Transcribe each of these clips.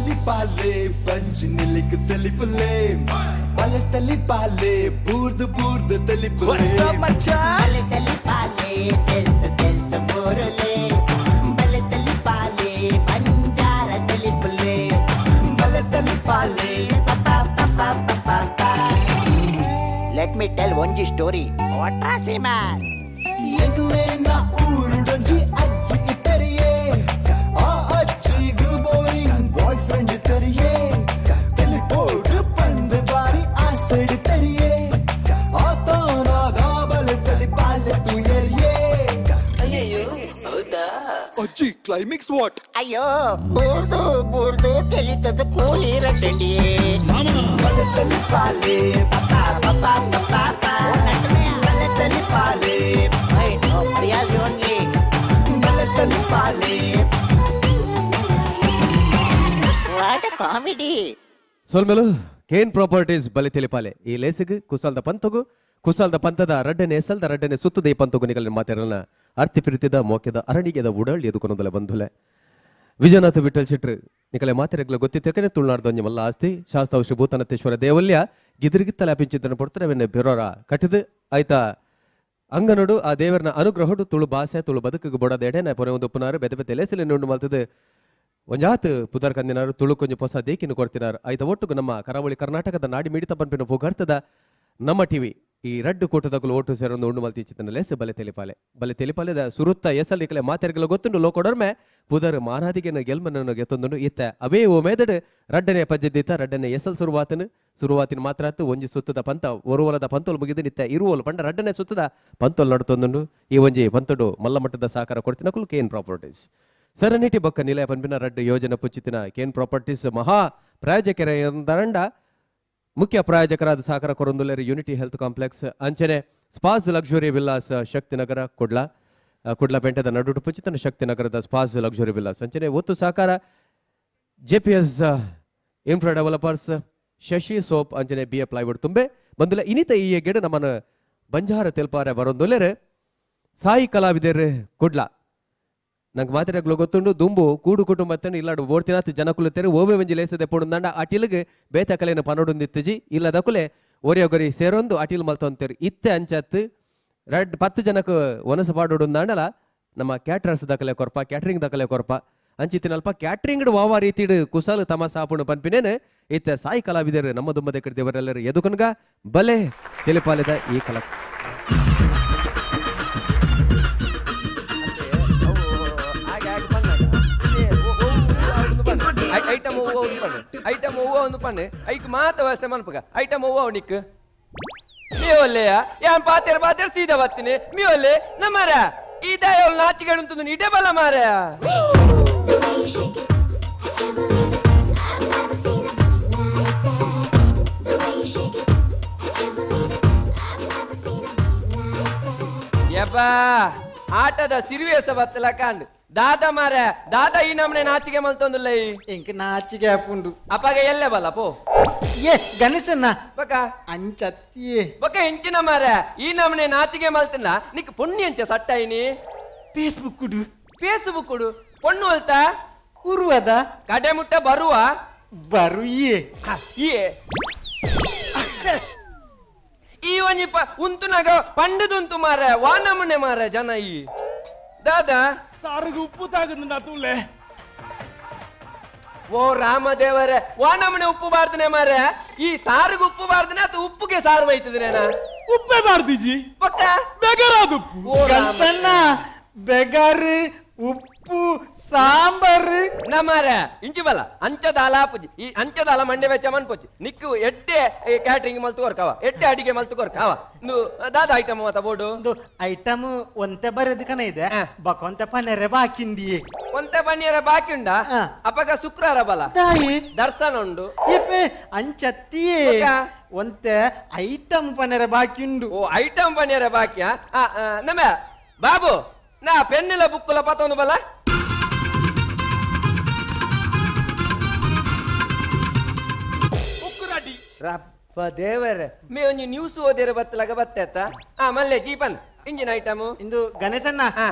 ತಲಿಪಾಲೆ ಬಂಜಿ ನಿಲಿಕ್ ತಲಿಪುಲೆ ಬಲೆ ತಲಿಪಾಲೆ ಬೂರ್ದು ಬೂರ್ದು ತಲಿಪುಲೆ ಬಲೆ ತಲಿಪಾಲೆ ತೆಲ್ತ ತೆಲ್ತ ಬೋರಲೆ ಬಲೆ ತಲಿಪಾಲೆ ಬಂಜಾರ ತಲಿಪುಲೆ ಬಲೆ ತಲಿಪಾಲೆ Let me tell one story. What a man! ಎಂಕ್ಲೇನ ಊರುಡೊಂಜಿ ಅಜ್ಜಿ ಇತ್ತರಿಯೇ ಆ ಅಜ್ಜಿಗು boring boy friend ತೆರಿಯೇ ತೆಲಿಪೋಡು ಪಂದು ಬಾರಿ ಆಸೆಡು ತೆರಿಯೇ ಆತನಾಗ ಬಲೆ ತಲಿಪಾಲೆ ತುಯರಿಯೇ ಅಯ್ಯಯ್ಯೋ ಹೌದಾ ಅಜ್ಜಿ ಕ್ಲೈಮ್ಯಾಕ್ಸ್ what ಅಯ್ಯೋ ಬೂರ್ದು ಬೂರ್ದು ತೆಲಿತದ ಕೂಲಿ ರಡ್ಡಿ ಬಲೆ ತಲಿಪಾಲೆ ಬಲೆ ತಲಿಪಾಲೆ ಬಲೆ ತಲಿಪಾಲೆ what comedy. ಸೊಲ್ಮೆಲು Kane properties ಬಲೆ ತಿಳಿಪಾಲೆ ಈ ಲೇಸಿಗೆ ಕುಸಾಲ್ದ ಪಂತಗು ಕುಸಾಲ್ದ ಪಂತದ ರಡ್ಡನೆ ಎಸಲ್ದ ರಡ್ಡನೆ ಸುತ್ತದ ಈ ಪಂತಗು ನಿಗಲಿನ ಮಾತಿರಲ್ಲ ಅರ್ತಿ ಪ್ರೀತಿದ ಮೋಕೆದ ಅರಣಿಗೆದ ಉಡಳ್ ಎದುಕೊನದಲೆ ಬಂಧುಲೆ ವಿಜಯನಾಥ ವಿಠಲ್ ಶೆಟ್ರು ನಿಕಲೆ ಮಾತಿರಗ್ಲ ಗೊತ್ತಿತ್ತಿರ್ಕನೆ ತುಳುನಾಡ್ದ ಒಂಜಿ ಮಲ್ಲ ಆಸ್ತಿ ಶಾಸ್ತಾವ್ ಶ್ರೀ ಭೂತನತೇಶ್ವರ ದೇವಲ್ಯ ಗಿದಿರ್ಗಿತ್ತಲೆ ಅಪಿಂಚಿದ್ದನ್ನು ಪೊಡ್ತಾರೆ ಬೆರೋರ ಕಟ್ಟಿದು ಆಯ್ತಾ ಅಂಗನೋಡು ಆ ದೇವರನ ಅನುಗ್ರಹಡು ತುಳು ಭಾಷೆ ತುಳು ಬದುಕಿಗೆ ಬೊಡದ ಎಡೆನ ಪೊನೆ ಒಂದು ಉಪ್ಪುನಾರು ಬೆದೆ ಬೆತೆ ಲೇಸಲೆ ನುಂಡು ಮಲ್ತದು ಒಂಜಾತ್ ಪುದರ್ ಕಂದಿನಾರು ತುಳು ಕೊಂಜು ಹೊಸ ದೇಕಿನ ಕೊಡ್ತಿನಾರು ಆಯ್ತ ಒಟ್ಟುಗು ನಮ್ಮ ಕರಾವಳಿ ಕರ್ನಾಟಕದ ನಾಡಿ ಮಿಡಿತ ಪಂಪಿನ ಪುಗರ್ತದ ನಮ್ಮ ಟಿವಿ ಈ ರಡ್ಡು ಕೂಟದಕುಲು ಓಟು ಸೇರೊಂದು ಉಂಡು ಮಲ್ತಿ ಲೇಸ್ ಬಲೆ ತೆಲಿಪಾಲೆ ಬಲೆ ತೆಲಿಪಾಲೆದ ಸುರುತ್ತ ಎಸಲಿಕಲೆ ಮಾತೆರ್ಗಲ ಗೊತ್ತುಂಡು ಲೋಕೊಡರ್ಮೆ ಪುದರ್ ಮಾನಾದಿಗೆನ ಗೆಲ್ಮನನ್ನು ಗೆತ್ತೊಂದುಂಡು ಇತ್ತ ಅವೇ ಓ ಮೇದಡು ರಡ್ಡನೆ ಪಜ್ಜದಿತ್ತ ರಡ್ಡನೆ ಎಸಲ್ ಸುರುವಾತನು ಸುರುವಾತಿನ ಮಾತ್ರ ಒಂಜಿ ಸುತ್ತದ ಪಂತ ಒರುವಲದ ಪಂತೋಲು ಮುಗಿದು ನಿತ್ತ ಇರುವೋಲು ಪಂಡ ರಡ್ಡನೆ ಸುತ್ತದ ಪಂತೋಲು ನಡ್ತೊಂದುಂಡು ಈ ಒಂಜಿ ಪಂತಡು ಮಲ್ಲ ಮಟ್ಟದ ಸಹಕಾರ ಕೊಡ್ತಿನಕುಲು Kane properties serenity ಬೊಕ್ಕ ನಿಲಯ ಪನ್ಪಿನ ರಡ್ಡು ಯೋಜನೆ ಪುಚ್ಚಿತಿನ ಕೇನ್ ಪ್ರಾಪರ್ಟೀಸ್ ಮಹಾ ಪ್ರಾಯೋಜಕರ ಮುಖ್ಯ ಪ್ರಾಯೋಜಕರಾದ ಸಹಕಾರ ಕೊರೊಂದುಲ್ಲೆರ್ unity health complex ಅಂಚನೆ spas luxury villas Shaktinagar Kudla Kudla ಪೇಂಟೆದ ನಡುಟು ಪುಚ್ಚಿತನ ಶಕ್ತಿನಗರದ spas luxury villas ಅಂಚನೆ ಒತ್ತು ಸಹಕಾರ JPS infra developers Shashi soap ಅಂಚನೆ B A plywood ತುಂಬೆ ಬಂದುಲ ಇನಿತ ಈ ಗೆಡು ನಮ್ಮನ್ನು ಬಂಜಾರ ತೆಲ್ಪಾರೆ ಬರೊಂದುಲ್ಲೆರ್ ಸಾಯಿ ಕಲಾವಿದರ್ ಕುಡ್ಲ ನಂಗೆ ಮಾತಿರಗ್ಲು ಗೊತ್ತುಂಡು ದುಂಬು ಕೂಡು ಕುಟುಂಬತ್ತನ್ನು ಇಲ್ಲಾಡು ಓಡ್ತಿನಾತ್ ಜನಕುಲುತ್ತೇರು ಓವೆ ಒಂಜಿ ಲೇಸದೆ ಪೋಡುಂದಾಂಡ ಅಟಿಲ್ಗ್ ಬೇತ ಕಲೆನ ಪನೊಡುಂದಿತ್ತಜಿ ಇಲ್ಲದಕುಲೆ ಒರಿಯೊಗರಿ ಸೇರೊಂದು ಅಟಿಲ್ ಮಲ್ತೊಂತೇರು ಇತ್ತೆ ಅಂಚತ್ತು ರಡ್ 10 ಜನಕ್ಕೆ ಒನಸು ಪಾಡೋಡುಂದಾಂಡಲ ನಮ್ಮ ಕ್ಯಾಟ್ರರ್ಸ್ ದಾಖಲೆ ಕೊರ್ಪ ಕ್ಯಾಟ್ರಿಂಗ್ ದಾಖಲೆ ಕೊರ್ಪ ಅಂಚಿತ್ತಿನಲ್ಪ ಕ್ಯಾಟ್ರಿಂಗ್ ವಾವ ರೀತಿಡು ಕುಸಾಲು ತಮ ಸಾಪುಣು ಪನ್ಪಿನೇನು ಇತ್ತೆ ಸಾಯಿ ಕಲಾವಿದರು ನಮ್ಮ ದುಮ್ಮದ ಕಡೆ ಎದುಕನ್ಗ ಬಲೆ ತಿಳಿಪಾಲಿದ ಈ ಕಲಾ ಐಟಮ್ ಹೂವು ಒಂದು ಪಣ್ಣೆ ಐಟಮ್ ಹೂವು ಒಂದು ಪಣ್ಣೆ ಐಕ್ ಮಾತ ವ್ಯವಸ್ಥೆ ಮನ್ಪಗ ಐಟಮ್ ಹೂವು ನಿಕ್ ಮೀ ಯಾನ್ ಪಾತೇರ್ ಪಾತೇರ್ ಸೀದಾ ಬರ್ತೀನಿ ಮೀ ಒಲ್ಲೆ ನಮ್ಮರ ಈ ದಾಯ ನಾಚಿಗೆಡು ಇಡೇ ಬಲ ಮಾರ ಯಬ್ಬಾ ಆಟದ ಸಿರಿವೇಸ ಬತ್ತಲ ಕಾಂಡ್ ದಾದಾ ಮಾರ ದಾದಾ ಈ ನಮ್ಮನೆ ನಾಚಿಗೆ ಮಲ್ತೊಂದುಲ್ಲ ಇಂಕ ನಾಚಿಗೆ ಆಪುಂಡು ಅಪ್ಪಗೆ ಎಲ್ಲೆ ಬಲ್ಲ ಪೋ ಏ ಗಣೇಶನ್ನ ಬಕ ಅಂಚತ್ತಿಯೇ ಬಕ ಎಂಚಿನ ಮಾರ ಈ ನಮ್ಮನೆ ನಾಚಿಗೆ ಮಲ್ತನ ನಿಕ್ ಪುಣ್ಯ ಅಂಚ ಸಟ್ಟಾಯಿನಿ ಫೇಸ್ಬುಕ್ ಕುಡು ಫೇಸ್ಬುಕ್ ಕುಡು ಪೊಣ್ಣು ಅಲ್ತ ಉರುವದ ಕಡೆ ಮುಟ್ಟ ಬರುವ ಬರುಯೇ ಏ ಈ ಒಂಜಿ ಉಂತುನಾಗ ಪಂಡದುಂತು ಮಾರ ವಾ ನಮ್ಮನೆ ಮಾರ ಜನ ಈ ದಾದಾ ಸಾರಿಗೆ ಉಪ್ಪು ತಾಗುಂದ ತೂಲೆ ಓ ರಾಮದೇವರೇ ವಾ ನಮ್ಮನೆ ಉಪ್ಪು ಬಾರ್ದನೆ ಮಾರ ಈ ಸಾರಿಗೆ ಉಪ್ಪು ಬಾರ್ದನೆ ಅದು ಉಪ್ಪುಗೆ ಸಾರು ಬೈತದನೇನ ಉಪ್ಪೇ ಬಾರ್ದಿಜಿ ಪಕ್ಕ ಬೆಗರಾದ ಉಪ್ಪು ಗಂತಣ್ಣ ಬೆಗರ್ ಉಪ್ಪು ಸಾಂಬಾರ್ ನಮಾರ ಇಂಚಿ ಬಲ್ಲ ಅಂಚದಾಲ ಪೂಜಿ ಈ ಅಂಚದಾಲ ಮಂಡೆ ವೆಚ್ಚ ಮನ್ಪೊಚ್ಚಿ ನಿಕ್ಕು ಎಡ್ಡೆ ಕ್ಯಾಟ್ರಿಂಗ್ ಮಲ್ತು ಕೊರ್ಕವ ಎಡ್ಡೆ ಅಡಿಗೆ ಮಲ್ತು ಕೊರ್ಕವ ದಾದ ಐಟಮ್ ಮಾತ ಬೋರ್ಡು ಐಟಮ್ ಒಂತೆ ಬರೆದು ಕಣ ಇದೆ ಬಕೊಂತೆ ಪನ್ನೆರೆ ಬಾಕಿ ಒಂತೆ ಪನ್ನೆರೆ ಬಾಕಿ ಉಂಡ ಅಪಗ ಶುಕ್ರವಾರ ಬಲ ದರ್ಶನ ಉಂಡು ಅಂಚತ್ತಿಯೇ ಒಂತೆ ಐಟಮ್ ಪನ್ನೆರೆ ಬಾಕಿ ಉಂಡು ಓ ಐಟಮ್ ಪನ್ನೆರೆ ಬಾಕಿಯಾ ನಮ್ಮ ಬಾಬು ನಾ ಪೆನ್ನಿಲ ಬುಕ್ಕುಲ ಪತೊಂದು ಬಲ ರಪ್ಪ ದೇವರೇ ಮೇ ಒಂಜಿ ನ್ಯೂಸ್ ಓದಿರ ಬತ್ತಲಾಗ ಬತ್ತೇತ ಆ ಮಲ್ಲೆ ಜೀಪನ್ ಇಂಜಿನ್ ಐಟಮ್ ಇಂದು ಗಣೇಶನ್ನ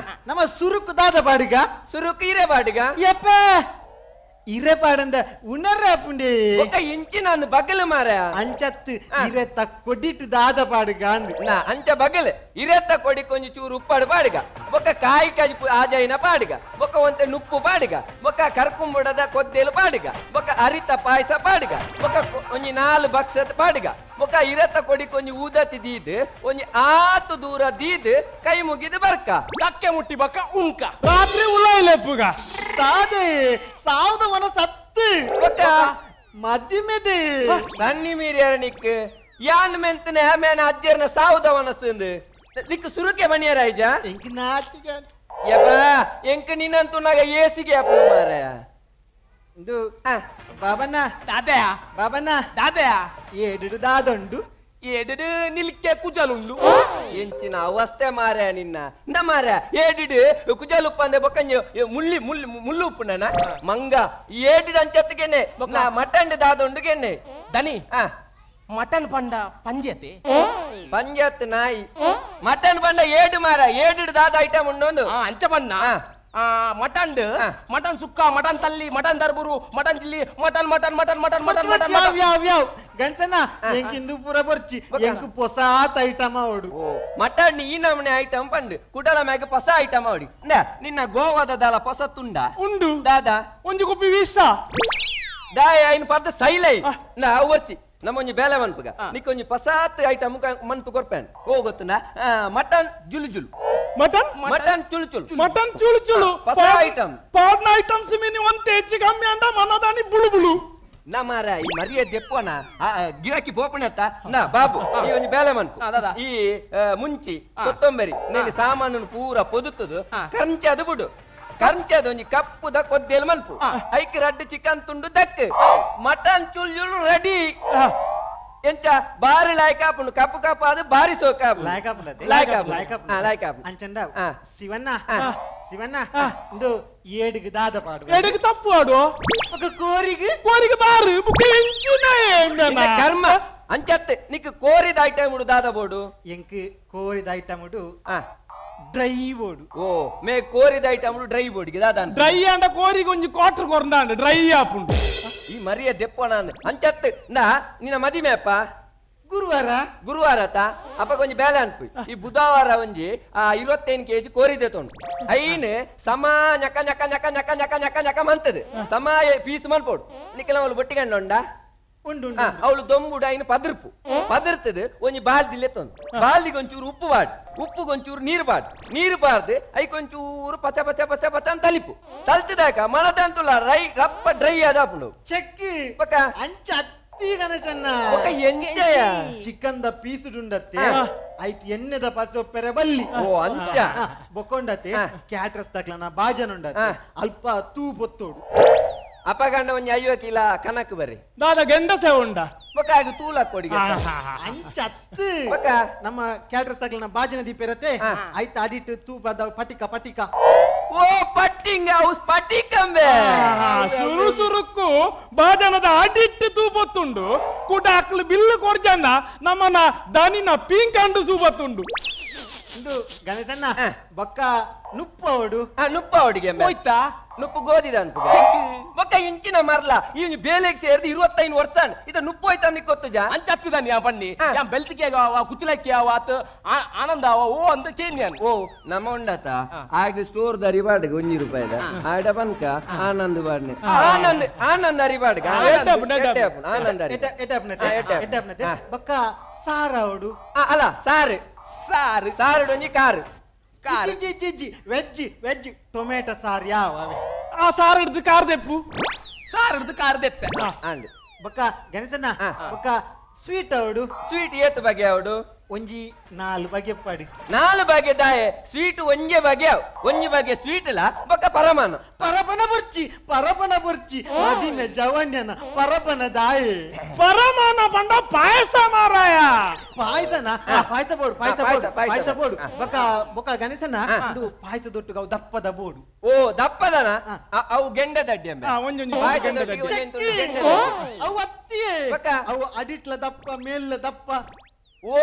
ನಮ್ಮ ಸುರುಕು ದಾದ ಬಾಡಿಗ ಸುರುಕು ಇರೇ ಬಾಡಿಗ ಯಪ್ಪ ಇರೆ ಪಾಡಂದ ಉಣರ ಪುಂಡೆ ಒಕ್ಕ ಇಂಚಿನ ಬಗಲು ಮಾರ ಅಂಚತ್ತು ಇರೆತ್ತ ಕೊಡಿಟ್ಟು ದಾದ ಪಾಡುಗ ನಾ ಅಂಚ ಬಗಲು ಇರೆತ್ತ ಕೊಡಿ ಕೊಂಚ ಚೂರು ಉಪ್ಪಾಡು ಪಾಡುಗ ಬೊಕ್ಕ ಕಾಯಿ ಕಾಯಿ ಆಜಾಯಿನ ಪಾಡುಗ ಬೊಕ್ಕ ಒಂತೆ ನುಪ್ಪು ಪಾಡುಗ ಬೊಕ್ಕ ಕರ್ಕುಂಬುಡದ ಕೊದ್ದೇಲು ಪಾಡುಗ ಬೊಕ್ಕ ಅರಿತ ಪಾಯಸ ಪಾಡುಗ ಬೊಕ್ಕ ಒಂಜಿ 4 ಬಕ್ಸತ್ ಪಾಡುಗ ಬೊಕ್ಕ ಇರೆತ್ತ ಕೊಡಿ ಕೊಂಚ ಊದತಿ ದೀದ್ ಒಂಜಿ ಆತು ದೂರ ದೀದ್ ಕೈ ಮುಗಿದು ಬರ್ಕ ಕಕ್ಕೆ ಮುಟ್ಟಿ ಬಕ್ಕ ಉಂಕ ರಾತ್ರಿ ಉಲಾಯಿಲೆಪ್ಪುಗ ತಾದೆ ಸಾವದ ಮನ ಸತ್ತು ಮದಿಮೆದೆ ಸನ್ನಿ ಮೀರಿಯರ ನಿಕ್ ಯಾನ್ ಮೆಂತನೆ ಆಮೇನ ಅಜ್ಜರ್ನ ಸಾವದ ಮನಸ್ಸಂದು ನಿಕ್ ಸುರುಕೆ ಮಣಿಯರ ಐಜ ಎಂಕ್ ನಾಚಿಗೆ ಯಪ್ಪ ಎಂಕ್ ನಿನ್ನಂತೂ ನಾಗ ಏಸಿಗೆ ಅಪ್ಪ ಮಾರಾಯ ಇಂದು ಬಾಬಣ್ಣ ದಾದಯ ಬಾಬಣ್ಣ ದಾದಯ ಏಡು ದಾದಂಡು ಏಡಿಡು ನಿಲ್ಕೆ ಕುಜಲುಂಡು ಎಂಚಿನ ಅವಸ್ಥೆ ಮಾರ್ಯ ನಿನ್ನ ಇಂದ ಮಾರ್ಯ ಏಡಿಡು ಕುಜಲುಪ್ಪ ಅಂದೆ ಬೊಕ್ಕಂಜ ಮುಳ್ಳಿ ಮುಳ್ಳಿ ಮುಳ್ಳು ಉಪ್ಪುನ ಮಂಗ ಏಡಿಡು ಅಂಚತ್ತಿಗೆನೆ ಮಟನ್ ದಾದೊಂಡುಗೆನೆ ದನಿ ಮಟನ್ ಪಂಡ ಪಂಜತೆ ಪಂಜತ್ ನಾಯಿ ಮಟನ್ ಪಂಡ ಏಡು ಮಾರ ಏಡಿಡು ದಾದ ಐಟಮ್ ಉಂಡೊಂದು ಅಂಚ ಬಣ್ಣ mutton mutton sukka mutton ತಲ್ಲಿ ಮಟನ್ ದರ್ಬುರು mutton chilli mutton mutton mutton mutton mutton mutton ಯಾವ ಯಾವ ಯಾವ ಗಂಡಸನ ಎಂಕಿಂದು ಪೂರ ಬರ್ಚಿ ಎಂಕು ಪೊಸಾತ ಐಟಮ್ ಅವಡು ಮಟನ್ ಈ ನಮನೆ ಐಟಮ್ ಪಂಡು ಕುಡಲ ಮ್ಯಾಗ ಪೊಸ ಐಟಮ್ ಅವಡಿ ನಿನ್ನ ಗೋವಾದ ದಾಲ ಪೊಸ ತುಂಡ ಉಂಡು ದಾದಾ ಒಂಜಿ ಕುಪ್ಪಿ ವೀಸ ದಾಯ ಐನ್ ಪದ ಸೈಲೈ ನಾ ವರ್ಚಿ ನಮ್ಮೊಂಜಿ ಬೇಲೆ ಮನ್ಪುಗ ನಿಕ್ಕೊಂಜಿ ಪಸಾತ್ ಐಟಮ್ ಮನ್ಪು ಕೊರ್ಪೇನ್ ಓ ಗೊತ್ತುಂಡ ಮಟನ್ ಜುಲು ಜುಲು ಮಟನ್ ಮಟನ್ ಚುಳು ಚುಳು ಮಟನ್ ಚುಳು ಚುಳು ಪಸ ಐಟಮ್ ಪಾಡ್ನ ಐಟಮ್ಸ್ ಮಿನಿ ಒಂತೆ ಹೆಚ್ಚು ಕಮ್ಮಿ ಅಂಡ ಮನದಾನಿ ಬುಳು ಬುಳು ನಾ ಮಾರ ಈ ಮರಿಯ ದೆಪ್ಪನ ಗಿರಾಕಿ ಪೋಪಣೆತ್ತ ನಾ ಬಾಬು ಈ ಒಂಜಿ ಬೇಲೆ ಮನ್ಪು ಈ ಮುಂಚಿ ಕೊತ್ತಂಬರಿ ನೀನು ಸಾಮಾನು ಪೂರ ಪೊದುತ್ತದು ಕಂಚೆ ಅದು ಬಿಡು ಕಂಚದ ಒಂಜಿ ಕಪ್ಪುದ ಕೊದ್ದೇಲು ಮನ್ಪು ಐಕ್ ರಡ್ಡು ಚಿಕನ್ ತುಂಡು ದಕ್ ಮಟನ್ ಚುಳ್ ಚುಳು ರೆಡಿ ಎಂಚ ಬಾರಿ ಲಾಯ್ಕ ಆಪುಂಡು ಕಪ್ಪು ಕಪ್ಪು ಅದು ಬಾರಿ ಸೋಕ ಅಂಚಂಡ ಶಿವಣ್ಣ ಶಿವಣ್ಣ ಇಂದು ಏಡಿಗೆ ದಾದ ಪಾಡು ಏಡಿಗೆ ತಪ್ಪು ಆಡು ಕೋರಿಗೆ ಕೋರಿಗೆ ಬಾರು ಕರ್ಮ ಅಂಚತ್ತೆ ನಿಕ್ ಕೋರಿದ ಐಟಮ್ ಉಡು ದಾದ ಬೋಡು ಎಂಕ್ ಕೋರಿದ ಐಟಮ್ ಉಡು ಡ್ರೈ ಬೋಡು ಓ ಮೇ ಕೋರಿದ ಐಟಮ್ ಉಡು ಡ್ರೈ ಬೋಡಿಗೆ ದಾದ ಡ್ರೈ ಅಂಡ ಕೋರಿಗೆ ಒಂಜಿ ಕ್ವಾರ್ಟರ್ ಕೊರಂದಾಂಡ ಡ್ರೈ ಆಪುಂಡು ಈ ಮರಿಯ ದೆಪ್ಪಣ ಅಂಚತ್ತು ನಾ ನಿನ್ನ ಮದಿಮೆ ಅಪ್ಪ ಗುರುವಾರ ಗುರುವಾರ ಆತ ಅಪ್ಪ ಕೊಂಚ ಬೇಲೆ ಅನ್ಪು ಈ ಬುಧವಾರ ಒಂಜಿ ಆ 25 ಕೆಜಿ ಕೋರಿದೆ ತೊಂಡು ಐನ್ ಸಮ ನಕ ನಕ ನಕ ನಕ ನಕ ನಕ ನಕ ಮಂತದೆ ಸಮ ಪೀಸ್ ಮನ್ಪೋಡು ನಿಕ್ಕೆಲ್ಲ ಅವಳು ಬೊಟ್ಟಿಗಂಡ ಉಂಡ ಉಂಡು ಅವಳು ದೊಂಬುಡು ಐನು ಪದರ್ಪು ಪದರ್ತದೆ ಒಂಜಿ ಬಾಲ್ದಿಲ್ಲೆ ತೊಂದು ಬಾಲ್ದಿಗೆ ಒಂಚೂರು ಉಪ್ಪು ಬಾಡ್ ಉಪ್ಪುಗೊಂಚೂರು ನೀರು ಬಾಡ್ ನೀರು ಬಾರ್ದು ಐಕೊಂಚೂರು ಪಚ ಪಚ ಪಚ ಪಚ ಅಂತ ತಲಿಪು ತಲ್ತಿದಾಕ ಮನದ ಅಂತುಲ್ಲ ರೈ ರಪ್ಪ ಡ್ರೈ ಆದಾಪುಂಡು ಚೆಕ್ ಪಕ್ಕ ಅಂಚ ಅತ್ತಿ ಗಣೇಶನ್ನ ಎಂಚಯ chicken the piece ಡುಂಡತ್ತೆ ಐಟ್ ಎಣ್ಣೆದ ಪಸ ಒಪ್ಪೆರೆ ಬಲ್ಲಿ ಓ ಅಂಚ ಬೊಕ್ಕೊಂಡತ್ತೆ ಕ್ಯಾಟ್ರಸ್ ತಕ್ಲನ ಬಾಜನ್ ಉಂಡತ್ತೆ ಅಲ್ಪ ತೂ ಪೊತ್ತೋಡು ಅಪಗಂಡ ಒಂಜಿ 50 ಕಿಲ ಕನಕ್ ಬರ್ರಿ ದಾದ ಗೆಂಡಸೆ ಉಂಡ ಬೊಕ್ಕ ತೂಲ ಕೊಡಿಗೆ ಅಂಚತ್ತು ನಮ್ಮ ಕ್ಯಾಟ್ರಸ್ ತಕ್ಲನ ಬಾಜನ ದೀಪೆರತೆ ಐತ ಅಡಿಟ್ ತೂಪದ ಪಟಿಕ ಪಟಿಕ ಓ ಪಟ್ಟಿಂಗ ಅವು ಪಟಿಕಂಬೆ ಸುರು ಸುರುಕ್ಕು ಬಾಜನದ ಅಡಿಟ್ಟು ತೂಪತ್ತುಂಡು ಕೂಟ ಅಕ್ಲು ಬಿಲ್ಲು ಕೊರ್ಜನ್ನ ನಮ್ಮನ ದನಿನ ಪಿಂಕಂಡು ಸೂಪತ್ತುಂಡು ಇಂದು ಗಣೇಶಣ್ಣ ಬೊಕ್ಕ ನುಪ್ಪು ಅವಡು ನುಪ್ಪು ಅವಡಿಗೆ ಹೋಯ್ತಾ ನುಪ್ಪು ಗೋದಿದ ಅನ್ಪು ಬೊಕ್ಕ ಇಂಚಿನ ಮರ್ಲ ಈ ಬೇಲೆಗೆ ಸೇರಿದ 25 ವರ್ಷ ಇದು ನುಪ್ಪು ಹೋಯ್ತಾ ನಿಕ್ಕೊತ್ತು ಜಾ ಅಂಚತ್ತಿದಾನಿ ಆ ಬನ್ನಿ ಯಾ ಬೆಲ್ತಿಗೆ ಆವ ಕುಚ್ಚಲಕ್ಕಿ ಆವ ಆತ ಆನಂದ ಆವ ಓ ಅಂತ ಕೇನ್ಯಾನ್ ಓ ನಮ್ಮ ಉಂಡತ ಆಗ ಸ್ಟೋರ್ the ಅರಿಬಾಡ್ಗೆ 1 ರೂಪಾಯಿದ ಆಡ ಬನ್ಕ ಆನಂದ್ ಬಾಡ್ನೆ ಆನಂದ್ ಆನಂದ್ ಅರಿಬಾಡ್ಗೆ ಆನಂದ್ ಬೊಕ್ಕ ಸಾರ ಅವಡು ಅಲ್ಲ ಸಾರು ಸಾರು ಸಾರು ಒಂಜಿ car car veg veg tomato ಸಾರು ಯಾವ ಆ ಸಾರು ಹಿಡ್ದು ಕಾರ್ ದೆಪ್ಪು ಸಾರು ಹಿಡ್ದು ಕಾರ್ ದೆತ್ತೆ ಅಂಡ್ ಬೊಕ್ಕ ಗಣೇಶಣ್ಣ ಬೊಕ್ಕ ಸ್ವೀಟ್ ಅವಡು ಸ್ವೀಟ್ ಏತ್ ಬಗೆ ಅವಡು ಒಂಜಿ 4 ಬಗೆ ಪಡಿ 4 ಬಗೆ ದಾಯೆ ಸ್ವೀಟ್ ಒಂಜೆ ಬಗೆ ಒಂಜಿ ಬಗೆ ಸ್ವೀಟ್ ಲ ಬೊಕ್ಕ ಪರಮಾನ ಪರಪನ ಬುರ್ಚಿ ಪರಪನ ಬುರ್ಚಿ ಮದಿಮೆ ಜವಣ್ಯನ ಪರಪನ ದಾಯೆ ಪರಮಾನ ಪಂಡ ಪಾಯಸ ಮಾರಾಯ ಪಾಯಸನ ಪಾಯಸ ಬೋಡು ಪಾಯಸ ಬೋಡು ಪಾಯಸ ಬೋಡು ಬೊಕ್ಕ ಬೊಕ್ಕ ಗಣೇಶನ ಇದು ಪಾಯಸ ದೊಟ್ಟುಗ ದಪ್ಪದ ಬೋಡು ಓ ದಪ್ಪದನ ಅವು ಗೆಂಡ ದಡ್ಡಿ ಅಂಬೆ ಅವು ಅತ್ತಿಯೇ ಅವು ಅಡಿಟ್ಲ ದಪ್ಪ ಮೇಲ್ಲ ದಪ್ಪ ಓ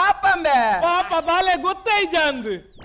ಆಪಂಬೆ ಪಾಪ ಬಾಲೆ ಗೊತ್ತೈಜ ಅಂದು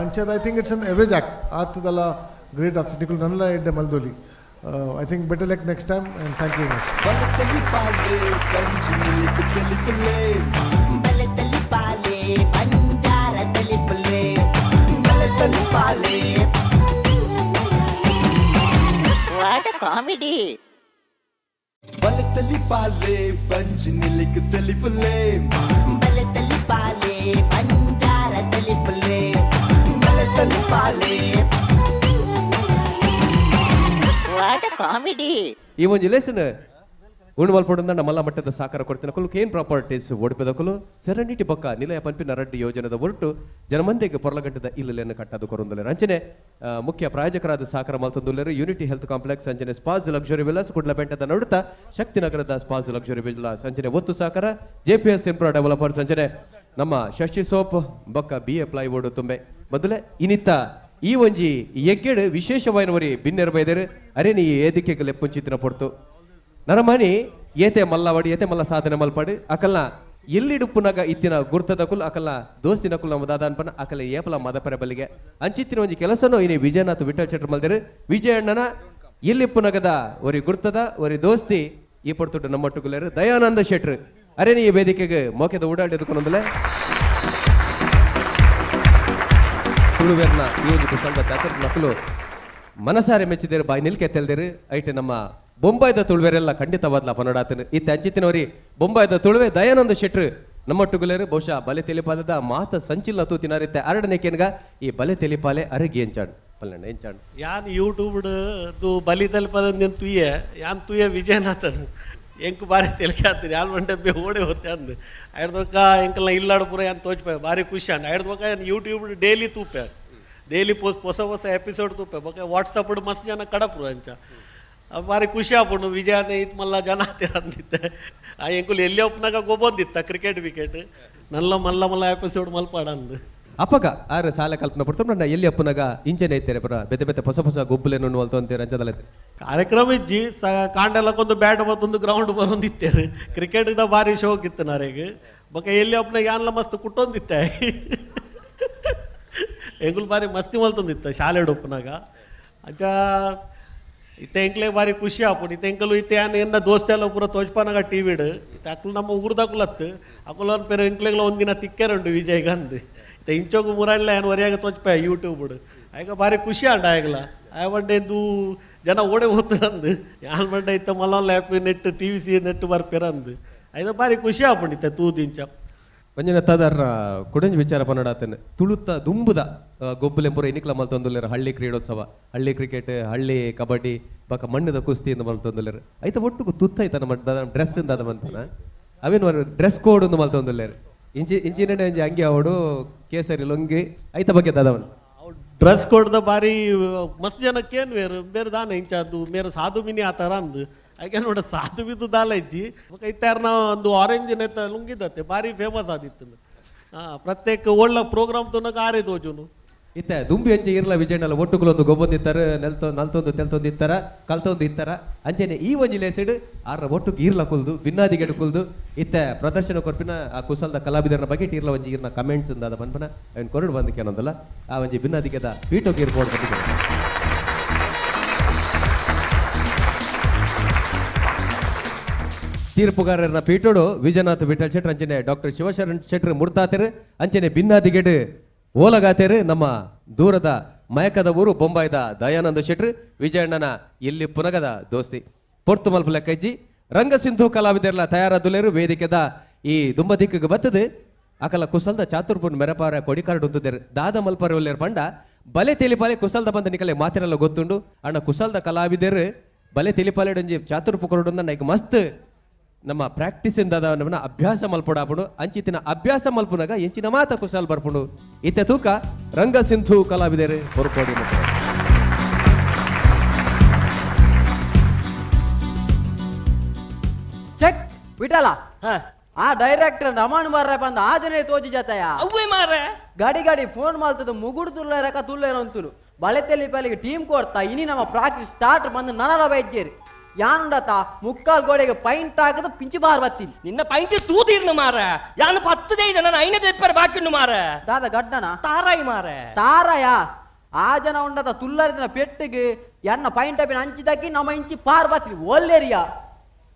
ಅಂಚಾದ I think it's an average act ಆತದಲ್ಲ great ಆತು ನಿಕುಲು ನಲ್ಲ ಎಡ್ಡೆ ಮಲ್ದೋಲಿ. I think better luck next time and thank you much. What a comedy! ಬಲತಲಿಪಾಲೆ ಬಂಜಿನಿಲಿಕ್ ತೆಲಿಪುಲೆ ಬಲತಲಿಪಾಲೆ ಬಂಜಾರ ತೆಲಿಪುಲೆ ಬಲತಲಿಪಾಲೆ. What a comedy! ಈ ಒಂಜಿ ಲೇಸನ್ ಉಣ್ ಮಲ್ಪೊಡುಂದ ಮಲ್ಲ ಮಟ್ಟದ ಸಾಕಾರ ಕೊಡ್ತಿನ ಕುಲು ಕೇನ್ ಪ್ರಾಪರ್ಟೀಸ್ ಒಡಿಪದಕುಲು ಸೆರೆನಿಟಿ ಬೊಕ್ಕ ನಿಲಯ ಪನ್ಪಿನ ರಡ್ಡು ಯೋಜನೆದ ಒಟ್ಟು ಜನಮಂದಿಗೆ ಪೊರ್ಲಗಂಟದ ಇಲ್ಲುಲೆಯನ್ನು ಕಟ್ಟದು ಕೊರೊಂದುಲ್ಲೆರ್. ಅಂಚನೆ ಮುಖ್ಯ ಪ್ರಾಯೋಜಕರಾದ ಸಾಕಾರ ಮಲ್ತೊಂದುಲ್ಲೆರ್ unity health complex ಅಂಚನೆ ಸ್ಪಾಸ್ ಲಕ್ಸುರಿ ವಿಲಾಸ್ ಕುಡ್ಲಪೇಂಟದ ನಡುತ ಶಕ್ತಿನಗರದ ಸ್ಪಾಸ್ ಲಕ್ಸುರಿ ವಿಲಾಸ್ ಅಂಚನೆ ಒತ್ತು ಸಾಕಾರ JPS infra developers ಅಂಚನೆ ನಮ್ಮ ಶಶಿ ಸೋಪ್ ಬೊಕ್ಕ BA plywood ತುಂಬೆ ಮೊದಲೇ ಇನಿತ ಈ ಒಂಜಿ ಎಗ್ಗೆಡು ವಿಶೇಷವಾಯಿನವರಿ ಬಿನ್ನೆರ್ ಬೈದರು ಅರೆ ನೀ ಏದಿಕೆಗೆ ಲೆಪ್ಪುಂಚಿತ್ತಿನ ಪೊರ್ತು ನರಮನಿ ಏತೆ ಮಲ್ಲವಾಡಿ ಏತೆ ಮಲ್ಲ ಸಾಧನೆ ಮಲ್ಪಾಡು ಅಕಲ್ನ ಎಲ್ಲಿಡುಪ್ಪುನಾಗ ಇತ್ತಿನ ಗುರ್ತದಕುಲ್ ಅಕಲ್ನ ದೋಸ್ತಿನಕುಲ್ ನಮ್ಮ ದಾದಾನ್ಪನ ಅಕಲ ಏಪಲ ಮದಪರೆ ಬಲ್ಲಿಗೆ ಅಂಚಿತ್ತಿನ ಒಂಜಿ ಕೆಲಸನೂ ಇನಿ ವಿಜಯನಾಥ್ ವಿಠಲ್ ಶೆಟ್ಟರ್ ಮಲ್ದೇರು ವಿಜಯಣ್ಣನ ಎಲ್ಲಿಪ್ಪುನಗದ ಒರಿ ಗುರ್ತದ ಒರಿ ದೋಸ್ತಿ ಈ ಪೊರ್ತುಟ್ಟು ನಮ್ಮಟ್ಟುಗುಲೇರು ದಯಾನಂದ ಶೆಟ್ರು ಅರೆ ನೀ ಈ ವೇದಿಕೆಗೆ ಮೋಕೆದ ಓಡಾಡಿ ಎದುಕೊಂಡಲೆ ತುಳುವೆರ್ನ ಈ ಒಂದು ಕುಶಲದ ಚಾತುರ್ ನಕಲು ಮನಸಾರೆ ಮೆಚ್ಚಿದೇರು ಬಾಯಿ ನಿಲ್ಕೆ ತೆಲ್ದೇರು ಐಟೆ ನಮ್ಮ ಬೊಂಬಾಯ್ದ ತುಳುವೆರೆಲ್ಲ ಖಂಡಿತವಾದ್ಲ ಪನಡಾತನು ಇತ್ತೆ ಅಂಚಿತ್ತಿನವರಿ ಬೊಂಬಾಯ್ದ ತುಳುವೆ ದಯಾನಂದ ಶೆಟ್ರು ನಮ್ಮೊಟ್ಟುಗುಲೇರು ಬಹುಶಃ ಬಲೆ ತೆಲಿಪಾದದ ಮಾತ ಸಂಚಿಲ್ನ ತೂತಿನಾರಿತ್ತೆ ಅರಡನೆ ಕೇನ್ಗ ಈ ಬಲೆ ತೆಲಿಪಾಲೆ ಅರಗಿ ಎಂಚಾಣ್ ಪಲ್ಲಣ್ಣ ಎಂಚಾಣ್ ಯಾನ್ ಯೂಟ್ಯೂಬ್ ಬಲಿ ತೆಲಿಪಾಲೆ ನಿನ್ ತುಯ್ಯೆ ಯಾನ್ ತುಯ್ಯೆ ವಿಜಯನಾಥನ್ ಎಂಕ್ ಬಾರಿ ತೆಲಿಕೆ ಆತೀನಿ ಯಾನ್ ಮಂಟೆ ಓಡಿ ಹೋತೆ ಅಂದು ಐಡ್ದೊಕ್ಕ ಎಂಕಲ್ನ ಇಲ್ಲಾಡು ಪೂರ ಯಾನ್ ತೋಚ್ಪೆ ಬಾರಿ ಖುಷಿ ಅಂಡ್ ಐಡ್ದೊಕ್ಕ ಯಾನ್ ಯೂಟ್ಯೂಬ್ ಡೈಲಿ ತೂಪೆ ಡೈಲಿ ಪೋಸ್ ಹೊಸ ಹೊಸ ಎಪಿಸೋಡ್ ತೂಪೆ ಬೊಕ ವಾಟ್ಸಪ್ ಮಸ್ತ್ ಜನ ಕಡಪ್ರು ಅಂಚ ಬಾರಿ ಖುಷಿ ಆಪುಂಡು ವಿಜಯನ ಇತ್ ಮಲ್ಲ ಜನ ಅಂದಿತ್ತೆ ಆ ಎಂಕುಲು ಎಲ್ಲಿ ಒಪ್ಪನಾಗ ಗೊಬ್ಬೊಂದಿತ್ತ ಕ್ರಿಕೆಟ್ ವಿಕೆಟ್ ನಲ್ಲ ಮಲ್ಲ ಮಲ್ಲ ಎಪಿಸೋಡ್ ಮಲ್ಪಾಡ ಅಂದು ಅಪ್ಪಗ ಆರು ಸಾಲ ಕಲ್ಪನೆ ಪಡ್ತಾರೆ ನನ್ನ ಎಲ್ಲಿ ಅಪ್ಪನಾಗ ಇಂಚನೆ ಐತೇನೆ ಪುರ ಬೆತ್ತೆ ಬೆತ್ತೆ ಹೊಸ ಹೊಸ ಗೊಬ್ಬಲೇನು ಅಂತೀರ ಅಂಚದಲ್ಲ ಕಾರ್ಯಕ್ರಮ ಇಜ್ಜಿ ಸ ಕಾಂಡೆಲ್ಲಕ್ಕೊಂದು ಬ್ಯಾಟ್ ಮತ್ತೊಂದು ಗ್ರೌಂಡ್ ಬರೊಂದಿತ್ತೇರು ಕ್ರಿಕೆಟ್ದ ಭಾರಿ ಶೋಕ್ ಇತ್ತು ನಾರೇಗ ಬೊಕ ಎಲ್ಲಿ ಅಪ್ಪನಾಗ ಯಾನ್ಲ ಮಸ್ತ್ ಕುಟ್ಟೊಂದಿತ್ತೆ ಎಂಕುಲು ಬಾರಿ ಮಸ್ತಿ ಮಲ್ತೊಂದಿತ್ತ ಶಾಲೆ ಉಪ್ಪನಾಗ ಅಂಚ ಇತ್ತೆ ಎಂಕ್ಲೆ ಬಾರಿ ಖುಷಿ ಆಪುಂಡು ಇತ್ತೆ ಎಂಕಲು ಇತ್ತೆ ಯಾನ್ ಎನ್ನ ದೋಸ್ತೆಲ್ಲ ಪೂರ ತೋಜ್ಪಾನಾಗ ಟಿ ವಿಡ್ ಇತ್ತೆ ಅಕ್ಲು ನಮ್ಮ ಊರ್ದಕುಲತ್ತು ಅಕುಲು ಪೇರು ಎಂಕ್ಲೆಗ್ಲ ಒಂದಿನ ತಿಕ್ಕೆರುಂಡು ವಿಜಯ್ ಅಂದ್ ಇತ್ತೆ ಇಂಚೋಗು ಮುರಲ್ಲ ಏನು ಒರಿಯಾಗ ತೋಜ್ಪಾಯ ಯೂಟ್ಯೂಬ್ ಆಗ ಬಾರಿ ಖುಷಿ ಅಂಡ ಆಗಲ ಆಯ ಬಂಡೆ ಜನ ಓಡೆ ಹೋಗ್ತಾರಂದು ಯಾನ್ ಬಂಡೆ ಇತ್ತ ಮಲ್ಲ app net T V C net ಬರ್ಪೇರಂದು ಐದ ಬಾರಿ ಖುಷಿ ಆಪುಂಡು ಇತ್ತೆ ತೂದಿಂಚ ಒಂಜನ ತದರ್ನ ಕುಡಂಜಿ ವಿಚಾರ ಪನ್ನಡಾತನ ತುಳುತ್ತ ದುಂಬುದ ಗೊಬ್ಬುಲೆಂಪುರ ಎನಿಕ್ಲ ಮಲ್ತೊಂದುಲ್ಲೆರ್ ಹಳ್ಳಿ ಕ್ರೀಡೋತ್ಸವ ಹಳ್ಳಿ ಕ್ರಿಕೆಟ್ ಹಳ್ಳಿ ಕಬಡ್ಡಿ ಬಕ ಮಣ್ಣದ ಕುಸ್ತಿ ಇಂದ ಮಲ್ತೊಂದುಲ್ಲೆರ್ ಐತ ಒಟ್ಟುಗು ತುತ್ತ ಐತನ ಡ್ರೆಸ್ ಇಂದ ಅದ ಮಂತನ ಅವೇನು ಡ್ರೆಸ್ ಕೋಡ್ ಒಂದು ಮಲ್ತೊಂದುಲ್ಲೆರ್ ಇಂಚಿ ಇಂಚಿನ ಒಂಜಿ ಅಂಗಿ ಅವಡು ಕೇಸರಿ ಲೊಂಗಿ ಐತ ಬಗ್ಗೆ ದಾದವನ್ ಡ್ರೆಸ್ ಕೋಡ್ದ ಬಾರಿ ಮಸ್ತ್ ಜನಕ್ಕೇನು ಬೇರೆ ಬೇರೆ ದಾನ ಇಂಚ ಅದು ಮೇರೆ ಸಾಧು ಮಿನಿ ಆ ಥರ ಅಂದು ಹಾಗೆ ನೋಡ ಸಾಧು ಬಿದ್ದು ದಾಲ ಇಜ್ಜಿ ಇತ್ತಾರ ಒಂದು ಆರೆಂಜ್ ನೆತ್ತ ಲುಂಗಿದ್ದತ್ತೆ ಭಾರಿ ಫೇಮಸ್ ಆದಿತ್ತು. ಹಾಂ ಪ್ರತ್ಯೇಕ ಒಳ್ಳೆ ಪ್ರೋಗ್ರಾಮ್ ತುನಗ ಆರೆ ತೋಜುನು ಇತ್ತ ದುಂಬಿ ಅಂಚೆ ಇರ್ಲ ವಿಜಯಣ್ಣಲ್ಲ ಒಟ್ಟುಕುಲೊಂದು ಗೊಬ್ಬೊಂದಿತ್ತಾರೆ ನೆಲ್ತೊ ನಲ್ತೊಂದು ತೆಲ್ತೊಂದು ಇತ್ತಾರ ಕಲ್ತೊಂದು ಇತ್ತಾರ ಅಂಚೆನೆ ಈ ಒಂಜಿ ಲೇಸಿಡ್ ಆರ ಒಟ್ಟುಗ್ ಈರ್ಲ ಕುಲ್ದು ಬಿನ್ನಾದಿಗೆಡು ಕುಲ್ದು ಇತ್ತ ಪ್ರದರ್ಶನ ಕೊರ್ಪಿನ ಆ ಕುಸಲ್ದ ಕಲಾವಿದರನ ಬಗ್ಗೆ ಈರ್ಲ ಒಂಜಿ ಈರ್ನ ಕಮೆಂಟ್ಸ್ ಅಂದಾದ ಪನ್ಪನ ಅವನ್ ಕೊರಡು ಬಂದಕ್ಕೆ ಅನ್ನೋದಲ್ಲ ಆ ಒಂಜಿ ಬಿನ್ನಾದಿಗೆದ ಪೀಠೋಗಿ ಇರ್ಬೋದು ತೀರ್ಪುಗಾರರ ಪೀಠೋಡು ವಿಜಯನಾಥ್ ವಿಠಲ್ ಶೆಟ್ರ್ ಅಂಚನೆ ಡಾಕ್ಟರ್ ಶಿವಶರಣ್ ಶೆಟ್ರ್ ಮುರ್ತಾತೆರ್ ಅಂಚನೆ ಬಿನ್ನಾದಿಗೆಡು ಓಲಗಾತೇರು ನಮ್ಮ ದೂರದ ಮಯಕದ ಊರು ಬೊಂಬಾಯ್ದ ದಯಾನಂದ ಶೆಟ್ರು ವಿಜಯಣ್ಣನ ಎಲ್ಲಿ ಪುನಗದ ದೋಸ್ತಿ ಪೊರ್ತು ಮಲ್ಪು ಲೆಕ್ಕಜ್ಜಿ ರಂಗಸಿಂಧು ಕಲಾವಿದರ್ಲ ತಯಾರಾದುಲೇರು ವೇದಿಕೆದ ಈ ದುಂಬದಿಕ್ಕಿಗೆ ಬತ್ತದು ಅಕಲ ಕುಸಲ್ದ ಚಾತುರ್ಪುನ್ ಮೆರಪಾರ ಕೊಡಿಕಾರ್ಡ್ ಉಂತುದೇರು ದಾದ ಮಲ್ಪರ ಒಲ್ಲೇರು ಪಂಡ ಬಲೆ ತೆಲಿಪಾಲೆ ಕುಸಲ್ದ ಬಂದ ನಿಕಲೆ ಮಾತಿರಲ್ಲ ಗೊತ್ತುಂಡು ಅಣ್ಣ ಕುಸಲ್ದ ಕಲಾವಿದರು ಬಲೆ ತೆಲಿಪಾಲೆಡೊಂಜಿ ಚಾತುರ್ಪು ಕೊರಡುಂದ ನೈಕ್ ಮಸ್ತ್ ನಮ್ಮ ಪ್ರಾಕ್ಟೀಸ್ ಇಂದ ಅಭ್ಯಾಸ ಮಲ್ಪೊಡಾಪುಂಡು ಅಂಚಿತಿನ ಅಭ್ಯಾಸ ಮಲ್ಪುನಾಗ ಎಂಚಿನ ಮಾತ ಕುಶಾಲ್ ಬರ್ಪುಂಡು ಇತ್ತೆ ತೂಕ ರಂಗಸಿಂಧು ಕಲಾವಿದರು ಹೊರಕೋಡಿ ಚೆಕ್ ವಿಠಲ ಆ ಡೈರೆಕ್ಟರ್ ರಮಣ್ ಮಾರ್ರೆ ಬಂದ ಆ ಜನ ತೋಜಿ ಜಾತಯ ಅವ್ವೆ ಮಾರ್ರೆ ಗಾಡಿ ಗಾಡಿ ಫೋನ್ ಮಾಡ್ತದ ಮುಗುಡು ತುಲ್ಲೇರಕ ತುಲ್ಲೇರ ಅಂತುಲು ಬಳೆ ತೆಲಿ ಪಲಿಗೆ ಟೀಮ್ ಕೊಡ್ತಾ ಇನಿ ನಮ್ಮ ಪ್ರಾಕ್ಟೀಸ್ ಸ್ಟಾರ್ಟ್ ಬಂದು ನನರ ಬೈಜೇರಿ ಯಾನುಂಡತ ಮುಕ್ಕಾಲ್ ಗೋಡೆಗೆ ಪೈಂಟ್ ಹಾಕದ ಪಿಂಚಿ ಬಾರ್ ಬತ್ತಿ ನಿನ್ನ ಪೈಂಟ್ ತೂದಿರ್ನು ಮಾರ ಯಾನು ಪತ್ತದೇ ಇದೆ ನಾನು ಐನೇ ಪೇಪರ್ ಬಾಕಿನ್ನು ಮಾರ ದಾದ ಗಡ್ಡನ ತಾರಾಯಿ ಮಾರ ತಾರಾಯ ಆ ಜನ ಉಂಡತ ತುಲ್ಲರಿನ ಪೆಟ್ಟಿಗೆ ಎನ್ನ ಪೈಂಟ್ ಅಪಿನ ಅಂಚಿದಾಕಿ ನಮ್ಮ ಇಂಚಿ ಪಾರ್ ಬತ್ತಿ ಒಲ್ಲೇರಿಯಾ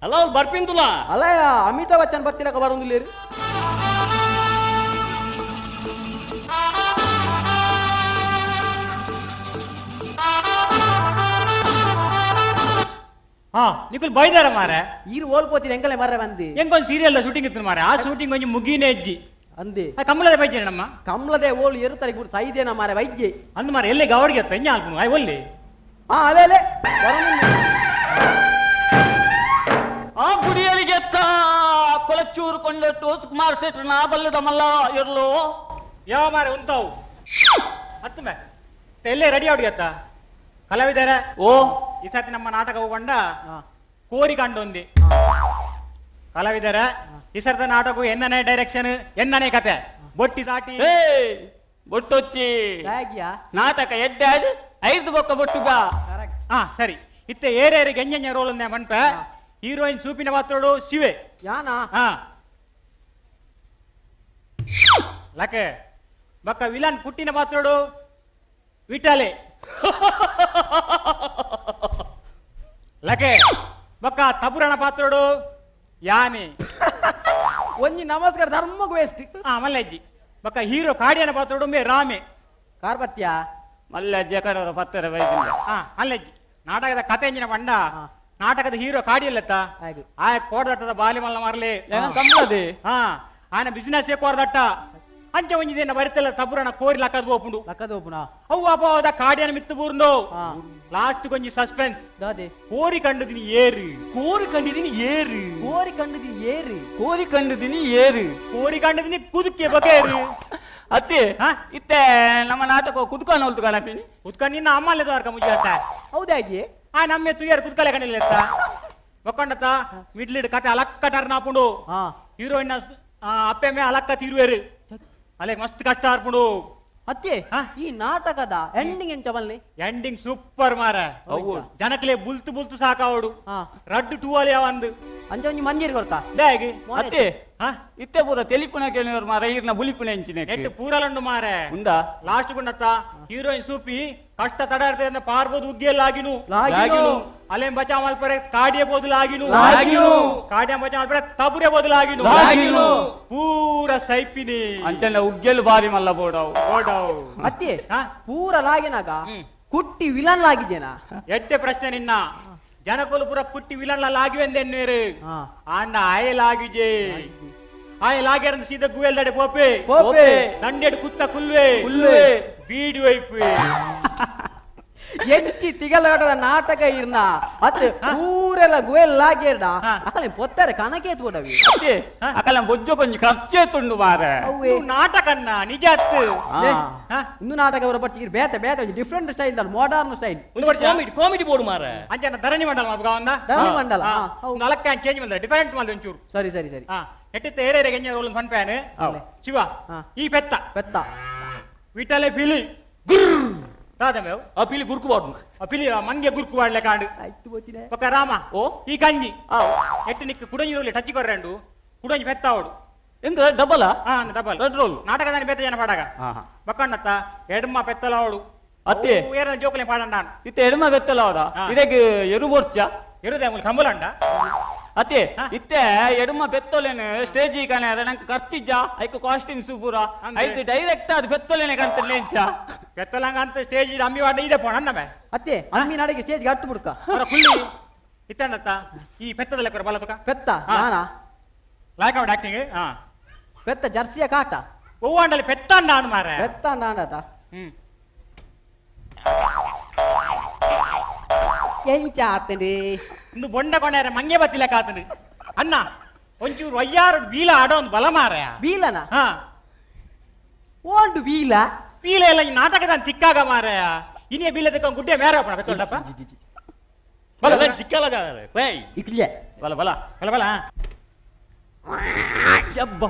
ಅಲ್ಲ ಅವ್ರು ಬರ್ಪಿಂದುಲ ಅಲ್ಲ ಅಮಿತಾಬ್ ಬಚ್ಚನ್ ಬತ್ತಿಲಕ ಬರುಂದುಲೇರಿ ಹಾ ನಿಕುಲ್ ಬೈದಾರ ಮಾರೆ ಈರು ಓಲ್ಪೋತಿನ ಎಂಕಲೆ ಮಾರ್ರೆ ಬಂದಿ ಎಂಕೊಂದು ಸೀರಿಯಲ್ ಶೂಟಿಂಗ್ ಇತ್ತು ಮಾರೆ ಆ ಶೂಟಿಂಗ್ ಒಂಜಿ ಮುಗಿನೇ ಅಜ್ಜಿ ಅಂದೆ ಕಮಲದ ಬೈಜೆ ನಮ್ಮ ಕಮಲದೆ ಓಳು ಎರುತ್ತಾರೆ ಗುರು ಸೈದೇನ ಮಾರೆ ವೈದ್ಯೆ ಅಂದ್ ಮಾರೆ ಎಲ್ಲೇ ಗವಡಿಗೆ ಅತ್ತ ಎಂಜ ಆಲ್ಪುನು ಆಯ್ ಒಲ್ಲಿ ಹಾ ಅಲೆ ಅಲೆ ಆ ಗುಡಿಯಲಿಗೆತ್ತ ಕೊಲಚೂರು ಕೊಂಡಟ್ಟು ಸುಕುಮಾರ್ ಶೆಟ್ರು ನಾ ಬಲ್ಲದ ಮಲ್ಲ ಇರ್ಲು ಯಾವ ಮಾರೆ ಉಂತಾವು ಹತ್ತು ಮೇ ಎಲ್ಲೇ ರೆಡಿ ಆಡಿ ಅತ್ತ ಕಲಾವಿದರ ಓ ಈ ಸತಿ ನಮ್ಮ ನಾಟಕ ಹೋಗೊಂಡ ಕೋರಿ ಕಂಡೊಂದಿ ಕಲಾವಿದರ ಈ ಸರ್ತ ನಾಟಕ ಎನ್ನನೇ ಡೈರೆಕ್ಷನ್ ಎನ್ನನೇ ಕತೆ ಬೊಟ್ಟಿ ದಾಟಿ ಬೊಟ್ಟೊಚ್ಚಿ ನಾಟಕ ಎಡ್ಡಾಡ್ ಐದು ಬೊಕ್ಕ ಬೊಟ್ಟುಗ ಹಾ ಸರಿ ಇತ್ತೆ ಏರೇರಿಗೆ ಎಂಜ ರೋಲ್ ಮನ್ಪ ಹೀರೋಯಿನ್ ಸೂಪಿನ ಪಾತ್ರೋಡು ಶಿವೆ ಯಾನಾ ಹಾ ಲಕೆ ಬಕ್ಕ ವಿಲನ್ ಪುಟ್ಟಿನ ಪಾತ್ರೋಡು ವಿಠಲೆ ಲಕೆ ಬಕ್ಕ ತಬುರಣ ಪಾತ್ರೋಡು ಯಾನೆ ಒಂಜಿ ನಮಸ್ಕಾರ ಧರ್ಮಕ್ಕೆ ವೇಸ್ಟ್ ಹಾ ಮಲ್ಲಜ್ಜಿ ಬಕ್ಕ ಹೀರೋ ಕಾಡಿಯನ ಪಾತ್ರೋಡು ಮೇ ರಾಮೆ ಕಾರ್ಪತ್ಯ ಮಲ್ಲಜ್ಜಿ ಕಡವರ ಪತ್ತರ ಬೈದಿಲ್ಲ ಹಾ ಮಲ್ಲಜ್ಜಿ ನಾಟಕದ ಕತೆ ಎಂಜಿನ ಬಂಡ ನಾಟಕದ ಹೀರೋ ಕಾಡಿಯಲ್ಲತ್ತ ಆಯ ಕೋಡದಟ್ಟದ ಬಾಲಿ ಮಲ್ಲ ಮಾರ್ಲಿ ಕಂಬಳದೆ ಹಾ ಆಯನ ಬಿಸಿನೆಸ್ ಕೋರದಟ್ಟ ಅಂಚೆ ಒಂಜಿದೇನ ಬರಿತಲ್ಲ ತಬುರಣ ಕೋರಿ ಲಕ್ಕದ ಹೋಪುಂಡು ಲಕ್ಕದ ಹೋಪುನ ಅವು ಅಪವಾದ ಕಾಡಿಯನ ಮಿತ್ತು ಬೂರ್ಂಡು ಲಾಸ್ಟ್ ಕೊಂಜಿ ಸಸ್ಪೆನ್ಸ್ ಕೋರಿ ಕಂಡುದಿನಿ ಏರು ಕೋರಿ ಕಂಡಿದಿನಿ ಏರು ಕೋರಿ ಕಂಡುದಿನಿ ಏರು ಕೋರಿ ಕಂಡುದಿನಿ ಏರು ಕೋರಿ ಕಂಡುದಿನಿ ಕುದುಕೆ ಬಗೇರು ಅತ್ತೆ ಇತ್ತೆ ನಮ್ಮ ನಾಟಕ ಕುದ್ಕೊಂಡು ಹೊಲ್ತು ಕಾಣಪಿನಿ ಕುದ್ಕೊಂಡು ನಿನ್ನ ಅಮ್ಮಲ್ಲೇ ದ್ವಾರಕ ಮುಜ್ಜಾಸ್ತ ಹೌದಾಗಿ ಆ ನಮ್ಮ ತುಯ್ಯಾರು ಕುದ್ಕಲೆ ಕಂಡಿಲ್ಲ ಎತ್ತ ಒಕ್ಕೊಂಡತ್ತ ಮಿಡ್ಲಿಡ್ ಕತೆ ಅಲಕ್ಕ ಟರ್ನ್ ಆಪುಂಡು ಹೀರೋಯಿನ್ ಅಪ್ಪೆ ಮೇ ಅಲಕ್ಕ ತೀರುವೇರು ಅಲೆ ಮಸ್ತ್ ಕಷ್ಟ ಆರ್ಪುಂಡು ಅತ್ತೆ ಈ ನಾಟಕದ ಎಂಡಿಂಗ್ ಎಂಚ ಬಲ್ಲೆ ಎಂಡಿಂಗ್ ಸೂಪರ್ ಮಾರ ಜನಕ್ಲೆ ಬುಲ್ತು ಬುಲ್ತು ಸಾಕಾವಡು ರಡ್ಡು ಟೂ ಅಲ್ಲಿ ಯಾವಂದು ಅಂಚ ಒಂಜಿ ಮಂದಿರ್ ಕೊರ್ಕ ದಾಗಿ ಅತ್ತೆ ಇತ್ತೆ ಪೂರ ತೆಲಿಪುನ ಕೇಳಿದವರು ಮಾರ ಈರ್ನ ಬುಲಿಪುನ ಎಂಚಿನ ನೆಟ್ ಪೂರಲಂಡು ಮಾರೆ ಉಂಡಾ ಲಾಸ್ಟ್ ಗುಂಡತ್ತ ಹೀರೋಯಿನ್ ಸೂಪಿ ಕಷ್ಟ ತಡ ಇರ್ತದೆ ಪಾರ್ಬೋದು ಉಗ್ಗಿಯಲ್ಲಾಗಿನು ಅಲೆಂ ಬಚಾ ಮಲ್ಪರೆ ಕಾಡಿಯ ಬೋದಲಾಗಿನು ಕಾಡಿಯ ಬಚಾ ಮಲ್ಪರೆ ತಬುರೆ ಬೋದಲಾಗಿನು ಪೂರ ಸೈಪಿನಿ ಅಂಚನ ಉಗ್ಗೆಲು ಬಾರಿ ಮಲ್ಲ ಬೋಡವು ಬೋಡವು ಅತ್ತೆ ಪೂರ ಲಾಗಿನಾಗ ಕುಟ್ಟಿ ವಿಲನ್ ಲಾಗಿಜೇನಾ ಎಟ್ಟೆ ಪ್ರಶ್ನೆ ನಿನ್ನ ಜನಕುಲು ಪೂರ ಕುಟ್ಟಿ ವಿಲನ್ ಲಾಗಿವೆಂದೆನ್ನೇರು ಆಂಡ ಆಯೆ ಲಾಗಿಜೆ ಆಯೆ ಲಾಗ್ಯಾರಂದ ಸೀದಾ ಗುವೆಲ್ದಡೆ ಪೋಪೆ ಪೋಪೆ ದಂಡೆಡ್ ಕುತ್ತ ಕುಲ್ವೆ ಕುಲ್ವೆ ಬೀಡಿ ವೈಪೆ ಎಂಚಿ ತಿಗಲಗಡದ ನಾಟಕ ಇರ್ನ ಅತ್ತೆ ಊರೆಲ್ಲ ಗುವೆಲ್ ಲಾಗೇರ್ಡ ಅಕಲೆ ಪೊತ್ತಾರೆ ಕನಕೇತ್ ಬೋಡವಿ ಅತ್ತೆ ಅಕಲೆ ಬೊಜ್ಜೊ ಕೊಂಜಿ ಖರ್ಚೇ ತುಂಡು ಮಾರೆ ನಾಟಕನ್ನ ನಿಜ ಅತ್ತು ಇಂದು ನಾಟಕ ಅವರ ಬರ್ತಿ ಬೇತೆ ಬೇತೆ different style modern style comedy comedy board ಮಾರೆ ಅಂಚನ ಧರಣಿ ಮಂಡಲ ಮಲ್ಪಗಾವಂದ ಧರಣಿ ಮಂಡಲ ನಲಕ್ಕ ಚೇಂಜ್ ಮಲ್ದ ಡಿಫರೆಂಟ್ ಮಲ್ದ ಒಂಚೂರು ಸರಿ ಸರಿ ಸರಿ ಎಟ್ಟಿತ್ತ ಏರೇರೆ ಗೆಂಜ ರೋಲ್ ಫನ್ ಪ್ಯಾನ್ ಶಿವ ಈ ಪೆತ್ತ ಪೆತ್ತ ವಿಠಲೆ ಫಿಲಿ ಗುರ್ ದಾದಮೇವ್ ಆ ಪಿಲಿ ಗುರ್ಕು ಬಾಡು ಆ ಪಿಲಿ ಮಂಗೆ ಗುರ್ಕು ಬಾಡ್ಲೆ ಕಾಂಡು ಆಯ್ತು ಬೋತಿನೆ ಪಕ್ಕ ರಾಮ ಓ ಈ ಕಂಜಿ ಎಟ್ಟು ನಿಕ್ ಕುಡಂಜಿ ರೋಲ್ ಟಚ್ ಕೊರ್ರಂಡು ಕುಡಂಜಿ ಪೆತ್ತಾವಡು ಎಂದ್ರೆ ಡಬಲ್ ಹಾ ಡಬಲ್ ರೆಡ್ ರೋಲ್ ನಾಟಕದಾನಿ ಪೆತ್ತ ಜನ ಪಾಡಗ ಬಕ್ಕಣ್ಣತ್ತ ಎಡ್ಮ ಪೆತ್ತಲಾವಡು ಅತ್ತೆ ಏರ ಜೋಕಲೆ ಪಾಡಂಡ ಇತ್ತೆ ಎಡ್ಮ ಪೆತ್ತಲಾವಡ ಇದಕ್ಕೆ ಎರು ಬೋರ್ಚ ಎರುದೆ ಮುಲ್ ಕಂಬಲಂಡ ಅತ್ತೆ ಇತ್ತೆ ಎಡುಮ ಪೆತ್ತೋಲೇನು ಸ್ಟೇಜ್ ಕಾಣೆ ನಂಗೆ ಖರ್ಚಿಜ್ಜ ಐಕ್ ಕಾಸ್ಟ್ಯೂಮ್ ಸೂಪುರ ಐದು ಡೈರೆಕ್ಟ್ ಅದು ಪೆತ್ತೋಲೇನೆ ಕಂತ ಲೇಂಚ ಪೆತ್ತಲಂಗ ಅಂತ ಸ್ಟೇಜ್ ಅಮ್ಮಿ ವಾಡ ಇದೆ ಪೋಣ ಅನ್ನಮೆ ಅತ್ತೆ ಅಮ್ಮಿ ನಾಡಿಗೆ ಸ್ಟೇಜ್ ಅಟ್ಟು ಬುಡ್ಕ ಕುಳ್ಳಿ ಇತ್ತಣ್ಣತ್ತ ಈ ಪೆತ್ತದಲ್ಲ ಕೊರ ಬಲತಕ ಪೆತ್ತ ನಾನಾ ಲಾಯ್ಕ ಅವಡ್ ಆಕ್ಟಿಂಗ್ ಹಾ ಪೆತ್ತ ಜರ್ಸಿಯ ಕಾಟ ಒವ್ವಾಂಡಲ್ಲಿ ಪೆತ್ತಂಡ ಅನ್ ಮಾರೆ ಪೆತ್ತಂಡ ಅಂಡತ ಎಂಚ ಆತಂಡಿ ಇಂದು ಬೊಂಡ ಕೊಣೆರ ಮಂಗೆ ಬತ್ತಿಲ್ಲ ಕಾತಂಡು ಅಣ್ಣ ಒಂಚೂರು ವಯ್ಯಾರು ಬೀಲ ಆಡೋ ಒಂದು ಬಲ ಮಾರ ಬೀಲನ ಹಾ ಓಂಡು ಬೀಲ ಬೀಲ ಎಲ್ಲ ಈ ನಾಟಕದ ತಿಕ್ಕಾಗ ಮಾರಾಯ ಇನಿಯ ಬೀಲ ತಿಕ್ಕ ಗುಡ್ಡೆ ಮೇರ ಪೆತ್ತೊಂಡಪ್ಪ ಬಲ ತಿಕ್ಕಲಗ ಬೈ ಇಕ್ಲಿಯೆ ಬಲ ಬಲ ಬಲ ಬಲ ಯಬ್ಬ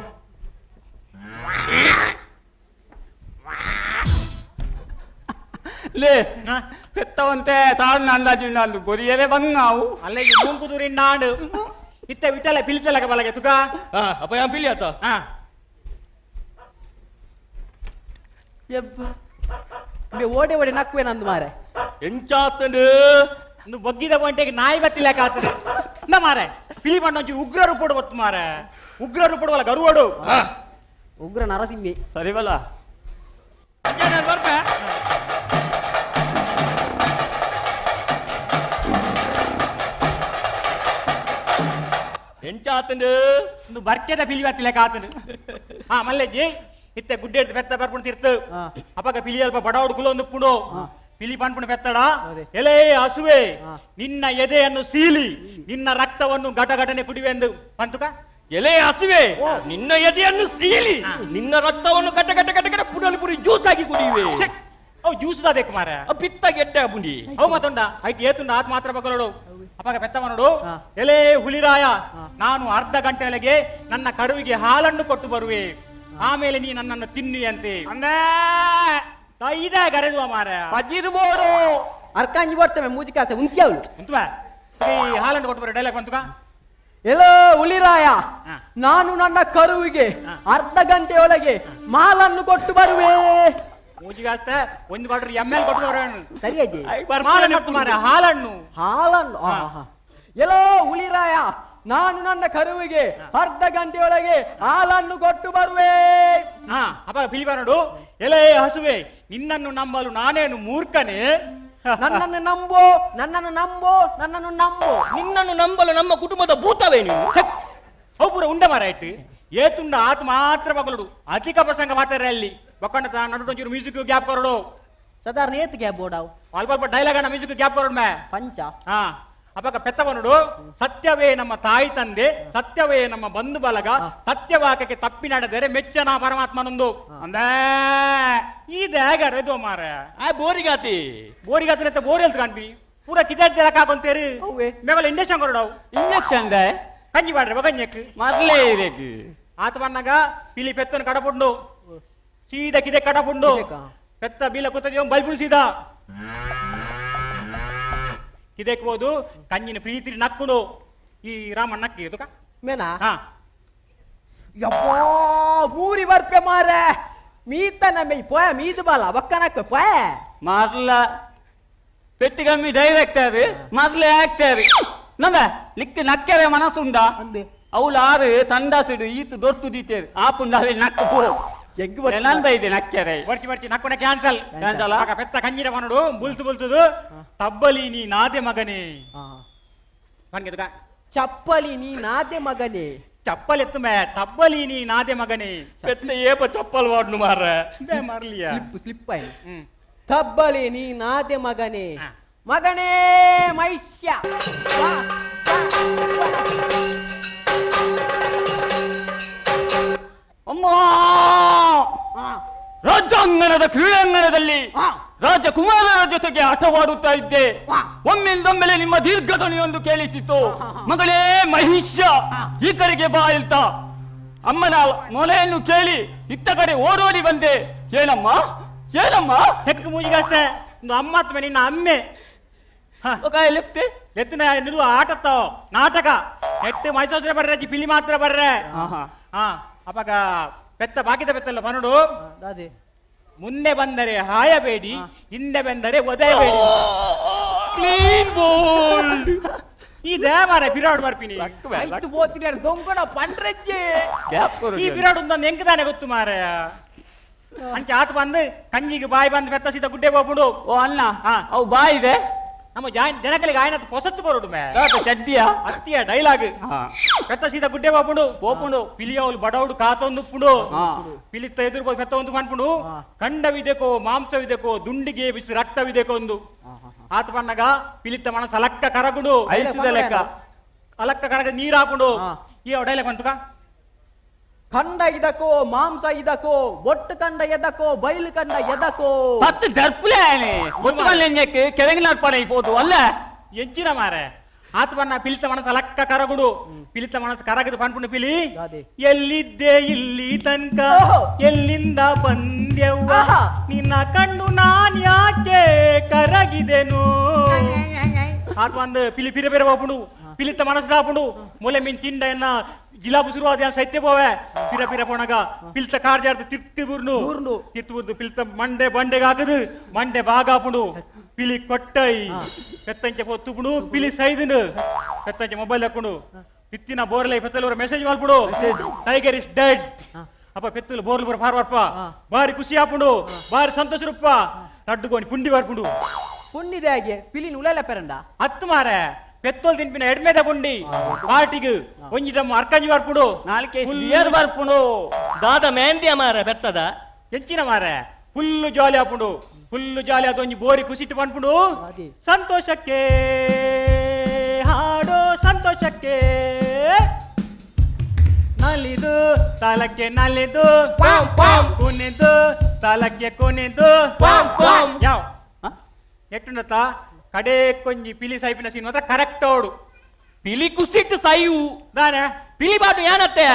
ಲೇ ಪೆತ್ತವಂತೆ ತಾಳ್ನ ಅಂದಾಜು ನಾಂದು ಬೊರಿಯರೆ ಬಂಗಾವು ಅಲ್ಲ ಈ ಮೂಂಕುದೂರಿ ನಾಡು ಇತ್ತೆ ವಿಟಲ ಪಿಲಿತಲಕ ಬಲಗೆ ತುಕ ಅಪ್ಪ ಯಾನ್ ಪಿಲಿ ಆತ ಓಡೆ ಓಡೆ ನಕ್ಕುವೆ ನಂದು ಮಾರೆ ಎಂಚಾತಂಡು ಇಂದು ಬಗ್ಗಿದ ಒಂಟೆಗೆ ನಾಯಿ ಬತ್ತಿಲ್ಲ ಕಾತದೆ ಇಂದ ಮಾರೆ ಪಿಲಿ ಬಣ್ಣ ಒಂಚೂರು ಉಗ್ರ ರೂಪಡು ಬತ್ತು ಮಾರೆ ಉಗ್ರ ರೂಪಡುವಲ್ಲ ಗರುವಡು ಉಗ್ರ ನರಸಿಂಹಿ ಸರಿವಲ್ಲ ಬರ್ಪೆ ಎಂಚಾತಂಡು ಇಂದು ಬರ್ಕೆದ ಪಿಲಿ ಬತ್ತಿಲ್ಲ ಕಾತನು ಹಾ ಮಲ್ಲೆಜ್ಜಿ ಇತ್ತೆ ಗುಡ್ಡೆ ಹಿಡ್ದು ಬೆತ್ತ ಬರ್ಕೊಂಡು ತಿರ್ತು ಅಪಗ ಪಿಲಿ ಅಲ್ಪ ಬಡವಡು ಕುಲೊಂದು ಪುಂಡು ಪಿಲಿ ಪನ್ಪುಣ ಪೆತ್ತಡ ಎಲೆ ಹಸುವೆ ನಿನ್ನ ಎದೆಯನ್ನು ಸೀಲಿ ನಿನ್ನ ರಕ್ತವನ್ನು ಘಟಘಟನೆ ಕುಡಿವೆಂದು ಪಂತುಕ ಎಲೆ ಹಸುವೆ ನಿನ್ನ ಎದೆಯನ್ನು ಸೀಲಿ ನಿನ್ನ ರಕ್ತವನ್ನು ಘಟ ಘಟ ಘಟ ಘಟ ಪುಡಲಿ ಪುಡಿ ಜ್ಯೂಸ್ ಆಗಿ ಕುಡಿಯುವೆ ಅವು ಜ್ಯೂಸ್ ದಾದೇಕು ಮಾರ ಪಿತ್ತ ಗೆಡ್ಡೆ ಬುಂಡಿ ಅವು ಮತ್ತೊಂಡ ಆಯ್ತು ಏತುಂಡ ಆತ್ ಮಾತ್ರ ಬಗಲೋಡು ಅಪಗ ಪೆತ್ತವ ನೋಡು ಎಲೆ ಹುಲಿರಾಯ ನಾನು ಅರ್ಧ ಗಂಟೆಯೊಳಗೆ ನನ್ನ ಕರುವಿಗೆ ಹಾಲನ್ನು ಕೊಟ್ಟು ಬರುವೆ ಆಮೇಲೆ ನೀ ನನ್ನನ್ನು ತಿನ್ನುವಂತೆ ಇದೇ ಗರೆದುವ ಮಾರ ಪಜಿರು ಬೋಡು ಅರ್ಕಾಂಜಿ ಬರ್ತವೆ ಮೂಜಿಕಾಸೆ ಉಂತ್ಯಾವಳು ಉಂತುವ ಈ ಹಾಲನ್ನು ಕೊಟ್ಟು ಬರೋ ಡೈಲಾಗ್ ಬಂತುಕ ಎಲ್ಲೋ ಹುಲಿರಾಯ ನಾನು ನನ್ನ ಕರುವಿಗೆ ಅರ್ಧ ಗಂಟೆಯೊಳಗೆ ಮಾಲನ್ನು ಕೊಟ್ಟು ಬರುವೆ ಮೂಜಿಗಾಸ್ತೆ ಒಂದು quarter M L ಕೊಟ್ಟು ಬರೋಣ ಸರಿ ಅಜ್ಜಿ ಹಾಲನ್ನು ಕೊಟ್ಟು ಮಾರ ಹಾಲನ್ನು ಹಾಲನ್ನು ಎಲ್ಲೋ ಹುಲಿರಾಯ ನಾನು ನನ್ನ ಕರುವಿಗೆ ಅರ್ಧ ಗಂಟೆಯೊಳಗೆ ಹಾಲನ್ನು ಕೊಟ್ಟು ಬರುವೆ ಹಾ ಅಪ್ಪ ಪಿಲಿ ನೋಡು ಎಲೆ ಹಸುವೆ ನಿನ್ನನ್ನು ನಂಬಲು ನಾನೇನು ಮೂರ್ಖನೇ ನನ್ನನ್ನು ನಂಬೋ ನನ್ನನ್ನು ನಂಬೋ ನನ್ನನ್ನು ನಂಬೋ ನಿನ್ನನ್ನು ನಂಬಲು ನಮ್ಮ ಕುಟುಂಬದ ಭೂತವೇ ನೀವು ಅವು ಪೂರ ಉಂಡ ಮಾರ ಇಟ್ಟು ಏತುಂಡ ಆತ ಮಾತ್ರ ಮಗಳು ಅಧಿಕ ಪ್ರಸಂಗ ಮಾತಾರೆ ಅಲ್ಲಿ ಬೊಕ್ಕಂಡ ನಡು ಒಂಚೂರು ಮ್ಯೂಸಿಕ್ ಗ್ಯಾಪ್ ಕೊರಡು ಸಾಧಾರಣ ಏತ್ ಗ್ಯಾಪ್ ಬೋಡಾವು ಅಲ್ಪ ಅಲ್ಪ ಡೈಲಾಗ್ ಅನ್ನ ಮ್ಯೂಸಿಕ್ ಗ್ಯಾಪ್ ಕೊರಡು ಮೇ ಪಂಚ ಹಾ ಅಪಕ ಪೆತ್ತವನುಡು ಸತ್ಯವೇ ನಮ್ಮ ತಾಯಿ ತಂದೆ ಸತ್ಯವೇ ನಮ್ಮ ಬಂಧು ಬಲಗ ಸತ್ಯವಾಕಕ್ಕೆ ತಪ್ಪಿ ನಡೆದರೆ ಮೆಚ್ಚನ ಪರಮಾತ್ಮನೊಂದು ಅಂದೇ ಈ ದ್ಯಾಗರ ಇದು ಮಾರ ಆ ಬೋರಿಗಾತಿ ಬೋರಿಗಾತಿ ಅಂತ ಬೋರಿ ಹೇಳ್ತು ಕಾಣ್ಬಿ ಪೂರ ಕಿದಾಡ್ ಜಲಕ ಹಾಕೊಂತೇರಿ ಮೇಗಲ ಇಂಜೆಕ್ಷನ್ ಕೊರಡವು ಇಂಜೆಕ್ಷನ್ they ಕಂಜಿ ಬಾಡ್ರೆ ಬಗಂಜಕ್ ಮರ್ಲೇ ಇರೇಕು ಆತ ಬಣ್ಣಗ ಪಿಲಿ ಪೆತ್ತನ ಕಡಪುಂಡು ಸೀದಾ ಕಿದೆ ಕಡಪುಂಡು ಪೆತ್ತ ಬೀಲ ಕೂತ ಬಲ್ಪುಂಡು ಸೀದಾ ಇದಕ್ಕೆ ಹೋದು ಕಂಜಿನ ಪ್ರೀತಿ ನಕ್ಕುಡು ಈ ರಾಮಣ್ಣ ನಕ್ಕಿ ತುಕ ಮೇನಾ ಹಾ ಯಬ್ಬಾ ಮೂರಿ ಬರ್ಪೆ ಮಾರೆ ಮೀತನ ಮೇ ಪೋಯ ಮೀದು ಬಾಲ ಬಕ್ಕನಕ್ಕ ಪೋಯ ಮರ್ಲ ಪೆಟ್ಟಿಗಮ್ಮಿ ಡೈರೆಕ್ಟರ್ ಮರ್ಲೆ ಆಕ್ಟರ್ ನಮ್ಮ ಲಿಕ್ ನಕ್ಕೆರೆ ಮನಸ್ಸುಂಡ ಅವಳು ಆರು ತಂಡಾಸಿಡು ಈತು ದೊರ್ತು ದೀತೇರು ಆಪುಂಡ ಅವೇ ನಕ್ಕು ಪೋ ನಂದ ಇದೆ ನಕ್ಕೆರೆ ಬರ್ತಿ ಬರ್ತಿ ನಕ್ಕುನ ಕ್ಯಾನ್ಸಲ್ ಕ್ಯಾನ್ಸಲ್ ಆಗ ಪೆತ್ತ ಕಂಜಿನ ಮನಡು ಬುಲ್ತು ಬುಲ್ತುದು ತಬ್ಬಲಿ ನೀ ನಾದೆ ಮಗನೇ ಮನ್ಗೆ ಚಪ್ಪಲಿ ನೀ ನಾದೆ ಮಗನೇ ಚಪ್ಪಲ್ ಎತ್ತು ಮೇ ತಬ್ಬಲಿ ನೀ ನಾದೆ ಮಗನೇ ಪೆತ್ತ ಏಪ ಚಪ್ಪಲ್ ವಾಡ್ನು ಮಾರ ಮಾರ್ಲಿಯ ಸ್ಲಿಪ್ ಸ್ಲಿಪ್ ಆಯ್ ತಬ್ಬಲಿ ನೀ ನಾದೆ ಮಗನೇ ಮಗನೇ ಮೈಷ್ಯ ಅಮ್ಮ ರಾಜಾಂಗಣದ ಕ್ರೀಡಾಂಗಣದಲ್ಲಿ ರಾಜಕುಮಾರರ ಜೊತೆಗೆ ಆಟವಾಡುತ್ತಾ ಇದ್ದೆ. ಒಮ್ಮೆಂದೊಮ್ಮೆಲೆ ನಿಮ್ಮ ದೀರ್ಘಧ್ವನಿಯೊಂದು ಕೇಳಿಸಿತು. ಮಗಳೇ ಮಹಿಷ್ಯ, ಈ ಕಡೆಗೆ ಬಾ ಅಂತ ಅಮ್ಮನ ಮೊಲೆಯನ್ನು ಕೇಳಿ ಇತ್ತ ಕಡೆ ಓಡೋಡಿ ಬಂದೆ. ಏನಮ್ಮ ಏನಮ್ಮ ತೆಕ್ಕು ಮೂಜಿಗಷ್ಟೇ ಅಮ್ಮ ನಿನ್ನ ಅಮ್ಮೆ ಲೆತ್ತಿನ ನಿಡುವ ಆಟತ್ತಾವ ನಾಟಕ ಎಟ್ಟು ಮೈಸೂರು ಬರ್ರೆ ಪಿಲಿ ಮಾತ್ರ ಬರ್ರೆ. ಹಾ ಅಪಗ ಪೆತ್ತ ಬಾಕಿದ ಪೆತ್ತಲ್ಲ ಬನುಡು ಮುಂದೆ ಬಂದರೆ ಹಾಯಬೇಡಿ, ಹಿಂದೆ ಬಂದರೆ ಒದೆಯಬೇಡಿ. ಕ್ಲೀನ್ ಬೋಲ್ಡ್ ಇದೇ ಮಾರ ಬಿರಾಡ್ ಬರ್ಪಿನಿ ದೊಂಗಣ ಪಂಡ್ರಜ್ಜೆ ಈ ಬಿರಾಡ್ ಒಂದೊಂದು ಹೆಂಗ್ ತಾನೆ ಗೊತ್ತು ಮಾರ. ಅಂಚೆ ಆತ ಬಂದು ಕಂಜಿಗೆ ಬಾಯಿ ಬಂದು ಪೆತ್ತ ಸೀದ ಗುಡ್ಡೆ ಹೋಗ್ಬಿಡು. ಓ ಅಣ್ಣ, ಅವು ಬಾಯಿ ಇದೆ ನಮ್ಮ ಜನಗಳಿಗೆ ಆಯ್ನ ಪೊಸತ್ತು ಕೊರಡು ಮೇ ಚಡ್ಡಿಯ ಅತ್ತಿಯ ಡೈಲಾಗ್. ಪೆತ್ತ ಸೀದ ಗುಡ್ಡೆ ಹೋಗ್ಬಿಡು ಹೋಗ್ಬಿಡು ಪಿಲಿಯವಳು ಬಡವಡು ಕಾತೊಂದು ಪುಂಡು ಪಿಲಿತ್ತ ಎದುರು ಪೆತ್ತ ಒಂದು ಪನ್ಪುಂಡು ಕಂಡವಿದೆಕೋ ಮಾಂಸವಿದೆಕೋ ದುಂಡಿಗೆ ಬಿಸಿ ರಕ್ತವಿದೆಕೋ ಒಂದು ಆತ ಬಣ್ಣಗ ಪಿಲಿತ್ತ ಮನಸ್ಸು ಅಲಕ್ಕ ಕರಗುಡು ಲೆಕ್ಕ ಅಲಕ್ಕ ಕರಗ ನೀರ್ ಹಾಕೊಂಡು ಈ ಡೈಲಾಗ್ ಬಂತುಕ ಕಂಡ ಇದಕ್ಕೋ ಮಾಂಸ ಇದಕ್ಕೋ ಬೊಟ್ಟು ಕಂಡ ಎದಕೋ ಬಯಲು ಕಂಡ ಎದಕೋ ಪತ್ತು ದರ್ಪುಲೆ ಒಟ್ಟು ಕೆಳಗಿನ ಅರ್ಪಣೆ ಇಬೋದು ಅಲ್ಲ ಎಂಚಿನ ಮಾರೆ. ಆತ್ಮನ್ನ ಪಿಲಿತ ಮನಸ್ಸು ಅಲಕ್ಕ ಕರಗುಡು ಪಿಲಿತ ಮನಸ್ಸು ಕರಗದು ಪನ್ಪುಂಡು ಪಿಲಿ ಎಲ್ಲಿದ್ದೆ ಇಲ್ಲಿ ತನಕ ಎಲ್ಲಿಂದ ಬಂದೆವ್ವ ನಿನ್ನ ಕಣ್ಣು ನಾನ್ ಯಾಕೆ ಕರಗಿದೆನು ಆತ್ಮ ಅಂದ್ ಪಿಲಿ ಪಿರೆ ಬೇರೆ ಹೋಗ್ಪುಂಡು ಪಿಲಿತ ಮನಸ್ಸು ಆಪುಂಡು ಮೊಲೆ ಮೀನ್ ತಿಂಡ ಎನ್ನ ಜಿಲಾಬು ಶುರುವಾದ ಸೈತ್ಯ ಪೋವೆ ಪಿರ ಪಿರ ಪೋಣಗ ಪಿಲ್ತ ಕಾರ್ಜಾರ್ದು ತಿರ್ತು ಬುರ್ನು ತಿರ್ತು ಬುರ್ದು ಪಿಲ್ತ ಮಂಡೆ ಬಂಡೆಗೆ ಹಾಕದು ಮಂಡೆ ಬಾಗಾಪುಂಡು ಪಿಲಿ ಕೊಟ್ಟೈ ಪೆತ್ತಂಚೆ ಪೊತ್ತುಪುಂಡು ಪಿಲಿ ಸೈದುನು ಪೆತ್ತಂಚೆ ಮೊಬೈಲ್ ಹಾಕೊಂಡು ಪಿತ್ತಿನ ಬೋರ್ಲೈ ಪೆತ್ತಲೂರ ಮೆಸೇಜ್ ಮಲ್ಪುಡು tiger is dead ಅಪ್ಪ ಪೆತ್ತಲು ಬೋರ್ಲು ಬರ ಫಾರ್ ಬರ್ಪ ಬಾರಿ ಖುಷಿ ಆಪುಂಡು ಬಾರಿ ಸಂತೋಷ ರೂಪ ರಡ್ಡುಗೋಣಿ ಪುಂಡಿ ಬರ್ಪುಂಡು ಪುಂಡಿದೆ ಹಾಗೆ ಪಿಲಿನ ಉಲಲ ಪೆರಂಡ ಹತ್ತು ಮಾರೆ ಪೆತ್ತೋಲ್ ತಿನ್ಪಿನ ಎಡ್ಮೆದ ಪುಂಡಿ ಪಾರ್ಟಿಗೆ ಒಂಜಿ ತಮ್ಮ ಅರ್ಕಂಜಿ ಬರ್ಪುಂಡು ನಾಲ್ಕೆ ಬಿಯರ್ ಬರ್ಪುಂಡು ದಾದ ಮೆಹಂದಿಯ ಮಾರೆ ಬೆತ್ತದ ಎಂಚಿನ ಮಾರೆ ಫುಲ್ಲು ಜಾಲಿ ಆಪುಂಡು ಫುಲ್ಲು ಜಾಲಿ ಆದ ಒಂಜಿ ಬೋರಿ ಖುಷಿಟ್ಟು ಪನ್ಪುಂಡು ಸಂತೋಷಕ್ಕೆ ಹಾಡೋ ಸಂತೋಷಕ್ಕೆ ನಲಿದು ತಾಲಕ್ಕೆ ನಲಿದು ಕುಣಿದು ತಾಲಕ್ಕೆ ಕುಣಿದು ಯಾವ ಎಟ್ಟುಂಡತ್ತ ಕಡೆ ಕೊಂಜಿ ಪಿಲಿ ಸಾಯ್ಪಿನ ಸೀನ್ ಮಾತ್ರ ಕರೆಕ್ಟ್ ಓಡು ಪಿಲಿ ಕುಸಿಟ್ಟು ಸಾಯು ದಾನೆ ಪಿಲಿ ಪಾಟು ಏನತ್ತೆ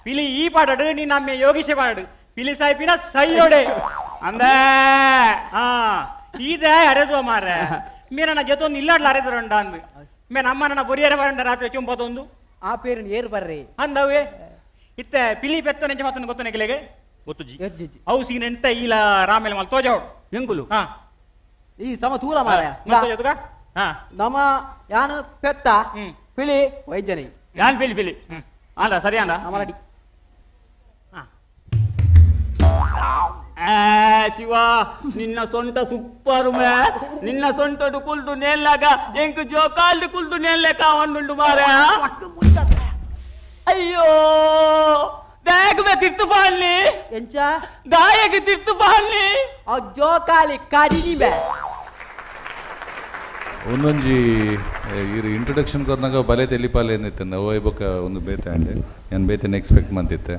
ಪಿಲಿ ಈ ಪಾಡಡು ನೀ ನಮ್ಮ ಯೋಗಿಸೆ ಪಾಡು ಪಿಲಿ ಸಾಯ್ಪಿನ ಸೈಯೋಡೆ ಅಂದೆ ಹಾ ಇದೇ ಅರೆದು ಮಾರ್ರೆ ಮೇನ ಜೊತೆ ಇಲ್ಲಾಡ್ಲ ಅರೆದ್ರಂಡ ಅಂದ್ ಮೇನ ಅಮ್ಮ ನನ್ನ ಬೊರಿಯರ ಬರಂಡ ರಾತ್ರಿ ಚುಂಪದೊಂದು ಆ ಪೇರು ಏರು ಬರ್ರಿ ಅಂದವೇ ಇತ್ತೆ ಪಿಲಿ ಪೆತ್ತ ನೆಂಚ ಮಾತನ್ನು ಗೊತ್ತು ನೆಗಲೆಗೆ ಗೊತ್ತುಜಿ ಅವು ಸೀನ್ ಎಂತ ಇಲ್ಲ ರಾಮೇಲೆ ಮಲ್ ತೋಜಾವಡು ಎಂಕುಲು ಹಾ ಈ ಸಮ ತೂಲ ಮಾರಾಯ ನಮ್ಮ ಯಾನು ಪೆತ್ತ ಪಿಲಿ ವೈದ್ಯನಿ ಯಾನ್ ಪಿಲಿ ಪಿಲಿ ಅಂದ ಸರಿ ಅಂದ ನಮ್ಮ ರೆಡಿ ಶಿವ ನಿನ್ನ ಸೊಂಟ ಸೂಪರ್ ಮೇ ನಿನ್ನ ಸೊಂಟಡು ಕುಲ್ದು ನೇಲ್ಲಾಗ ಎಂಕು ಜೋಕಾಲ್ದು ಕುಲ್ದು ನೇಲ್ಲೆಕ ಒಂದುಂಡು ಮಾರ ಅಯ್ಯೋ ದಾಯಕ ಬೇ ತಿರ್ತು ಪಾಡ್ಲಿ ಎಂಚ ದಾಯಕ ತಿರ್ತು ಪಾಡ್ಲಿ ಆ ಜೋಕಾಲಿ ಕಾಡಿನಿ ಬೇ ಒಂದೊಂಜಿ ಇರು ಇಂಟ್ರೊಡಕ್ಷನ್ ಕೊರ್ನಾಗ ಬಲೆ ತೆಲಿಪಾಲೆ ಏನಿತ್ತು ಓಯ್ ಬೊಕ್ಕ ಒಂದು ಬೇತೆ ಅಂಡೆ ನಾನು ಬೇತೆನ ಎಕ್ಸ್ಪೆಕ್ಟ್ ಮಂತಿತ್ತೆ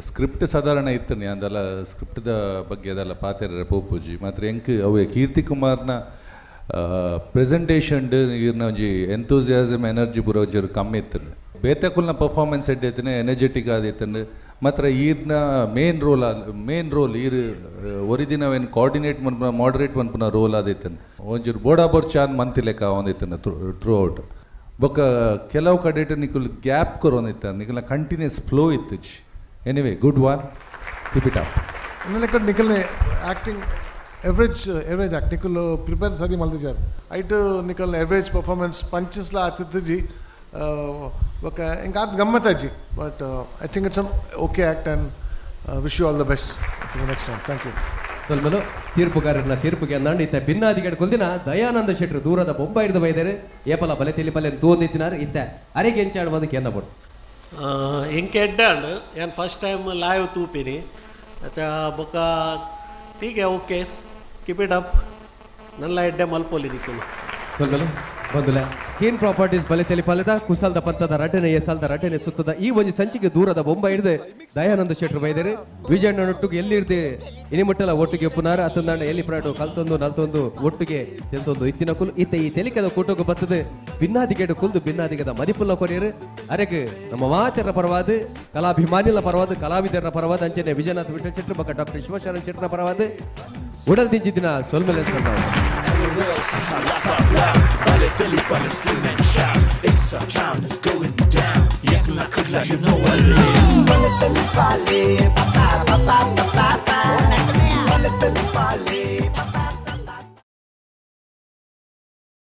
ಸ್ಕ್ರಿಪ್ಟ್ ಸಾಧಾರಣ ಇತ್ತು ಅದೆಲ್ಲ ಸ್ಕ್ರಿಪ್ಟ್ದ ಬಗ್ಗೆ ಅದೆಲ್ಲ ಪಾತೆರ ಪೋಪೂಜಿ ಮಾತ್ರ ಎಂಕ್ ಅವು ಕೀರ್ತಿ ಕುಮಾರ್ನ ಪ್ರೆಸೆಂಟೇಷನ್ ಇರ್ನ ಒಂಜಿ ಎಂತೂಸಿಯಾಸಮ್ ಎನರ್ಜಿ ಪೂರ ಒಂಚೂರು ಕಮ್ಮಿ ಇತ್ತು ಬೇತೆಕುಲ್ನ ಪರ್ಫಾರ್ಮೆನ್ಸ್ ಎಡ್ಡೆ ಇತ್ತನೆ ಎನರ್ಜೆಟಿಕ್ ಆದಿತ್ತಂಡು ಮಾತ್ರ ಈರ್ನ ಮೇನ್ ರೋಲ್ ಈರ್ ಒರಿದಿನವೇನು ಕೋಆರ್ಡಿನೇಟ್ ಮನ್ಪುನ ಮಾಡ್ರೇಟ್ ಮನ್ಪುನ ರೋಲ್ ಆದಿತ್ತನ್ ಒಂಚೂರು ಬೋಡಾ ಬೋರ್ ಚಾನ್ ಮಂತಿಲೆಕ್ಕ ಒಂದಿತ್ತನ ಥ್ರೂ ಔಟ್ ಬೊಕ್ಕ ಕೆಲವು ಕಡೆಟ್ ನಿಕುಲ್ ಗ್ಯಾಪ್ ಕೊರೊಂದಿತ್ತ ನಿಕುಲ್ನ ಕಂಟಿನ್ಯೂಸ್ ಫ್ಲೋ ಇತ್ತು. Anyway, good one, keep it up. ಅನ್ನಲೆಕ್ಕ ನಿಕಲ್ನೆ acting average average act ನಿಕುಲ್ prepare ಸರಿ ಮಲ್ದಿಜಾರ್ ಐಟು ನಿಕಲ್ನ ಎವರೇಜ್ ಪರ್ಫಾರ್ಮೆನ್ಸ್ ಪಂಚಸ್ಲ ಆತಿತ್ತುಜಿ ಬೊಕ್ಕ ಎಂಕ್ ಆತ್ ಗಮ್ಮತ್ತಾಜಿ but I think it's an okay act and wish you all the best for the next time. Thank you. ಸೊಲ್ಮಲು ತೀರ್ಪುಗಾರರನ್ನ ತೀರ್ಪುಗೆ ಅಂದಾಂಡು ಇತ್ತ ಭಿನ್ನಾದಿಗಡೆ ಕೊಲ್ದಿನ ದಯಾನಂದ ಶೆಟ್ರು ದೂರದ ಬೊಂಬೈ ಹಿಡಿದು ಬೈದಾರೆ ಏಪಲ ಬಲೆ ತೆಲಿಪಲೆ ತೂಂದಿತ್ತಿನಾರು ಇತ್ತ ಅರೆಗೆ ಎಂಚಾಡುವುದು ಕೆನ್ನ ಬೋಡು. ಎಂಕೆ ಎಡ್ಡೆ ಅಂಡ್ ಯಾನ್ first time live ತೂಪಿನಿ ಅಚ್ಚ ಬೊಕ್ಕ ಟೀಕೆ okay keep it up ನಲ್ಲ ಎಡ್ಡೆ ಮಲ್ಪೊಲಿ ನಿಕ್ಕುಲು. ಸೊಲ್ಮಲು ಬಂದುಲೆ ಕೇನ್ ಪ್ರಾಪರ್ಟೀಸ್ ಬಲೆ ತೆಲಿಪಾಲೆದ ಕುಸಲ್ದ ಪಂತದ ರಡ್ಡನೆ ಎಸಲ್ದ ರಡ್ಡನೆ ಸುತ್ತದ ಈ ಒಂಜಿ ಸಂಚಿಗೆ ದೂರದ ಬೊಂಬೈ ಹಿಡಿದು ದಯಾನಂದ ಶೆಟ್ರು ಬೈದರೆ ವಿಜಯಣ್ಣನೊಟ್ಟಿಗೆ ಎಲ್ಲಿ ಹಿಡ್ದು ಇನಿಮುಟ್ಟಲ ಒಟ್ಟಿಗೆ ಪುನಾರ ಅತ್ತಂದಾಂಡ ಎಲ್ಲಿ ಪ್ರಾಡು ಕಲ್ತೊಂದು ನಲ್ತೊಂದು ಒಟ್ಟಿಗೆ ತೆಲ್ತೊಂದು ಇತ್ತಿನ ಕುಲು ಇತ್ತ ಈ ತೆಲಿಕದ ಕೂಟಕ್ಕೆ ಬತ್ತದು ಭಿನ್ನಾದಿಗೇಡು ಕುಲ್ದು ಭಿನ್ನಾದಿಗದ ಮದಿಪುಲ್ಲ ಕೊರಿಯರು ಅರೆಗ್ ನಮ್ಮ ಮಾತೆರ ಪರವಾದ ಕಲಾಭಿಮಾನಿಲ ಪರವಾದ ಕಲಾವಿದರ ಪರವಾದ ಅಂಚನೆ ವಿಜಯನಾಥ್ ವಿಠಲ್ ಶೆಟ್ರು ಬಕ್ಕ ಡಾಕ್ಟರ್ ಶಿವಶರಣ ಶೆಟ್ಟರ ಪರವಾದ ಉಡಲ್ ದಿಂಚಿದಿನ ಸೊಲ್ಮೆಲೆ Scream and shout. It's our town, it's going down. Yeah, you know what it is.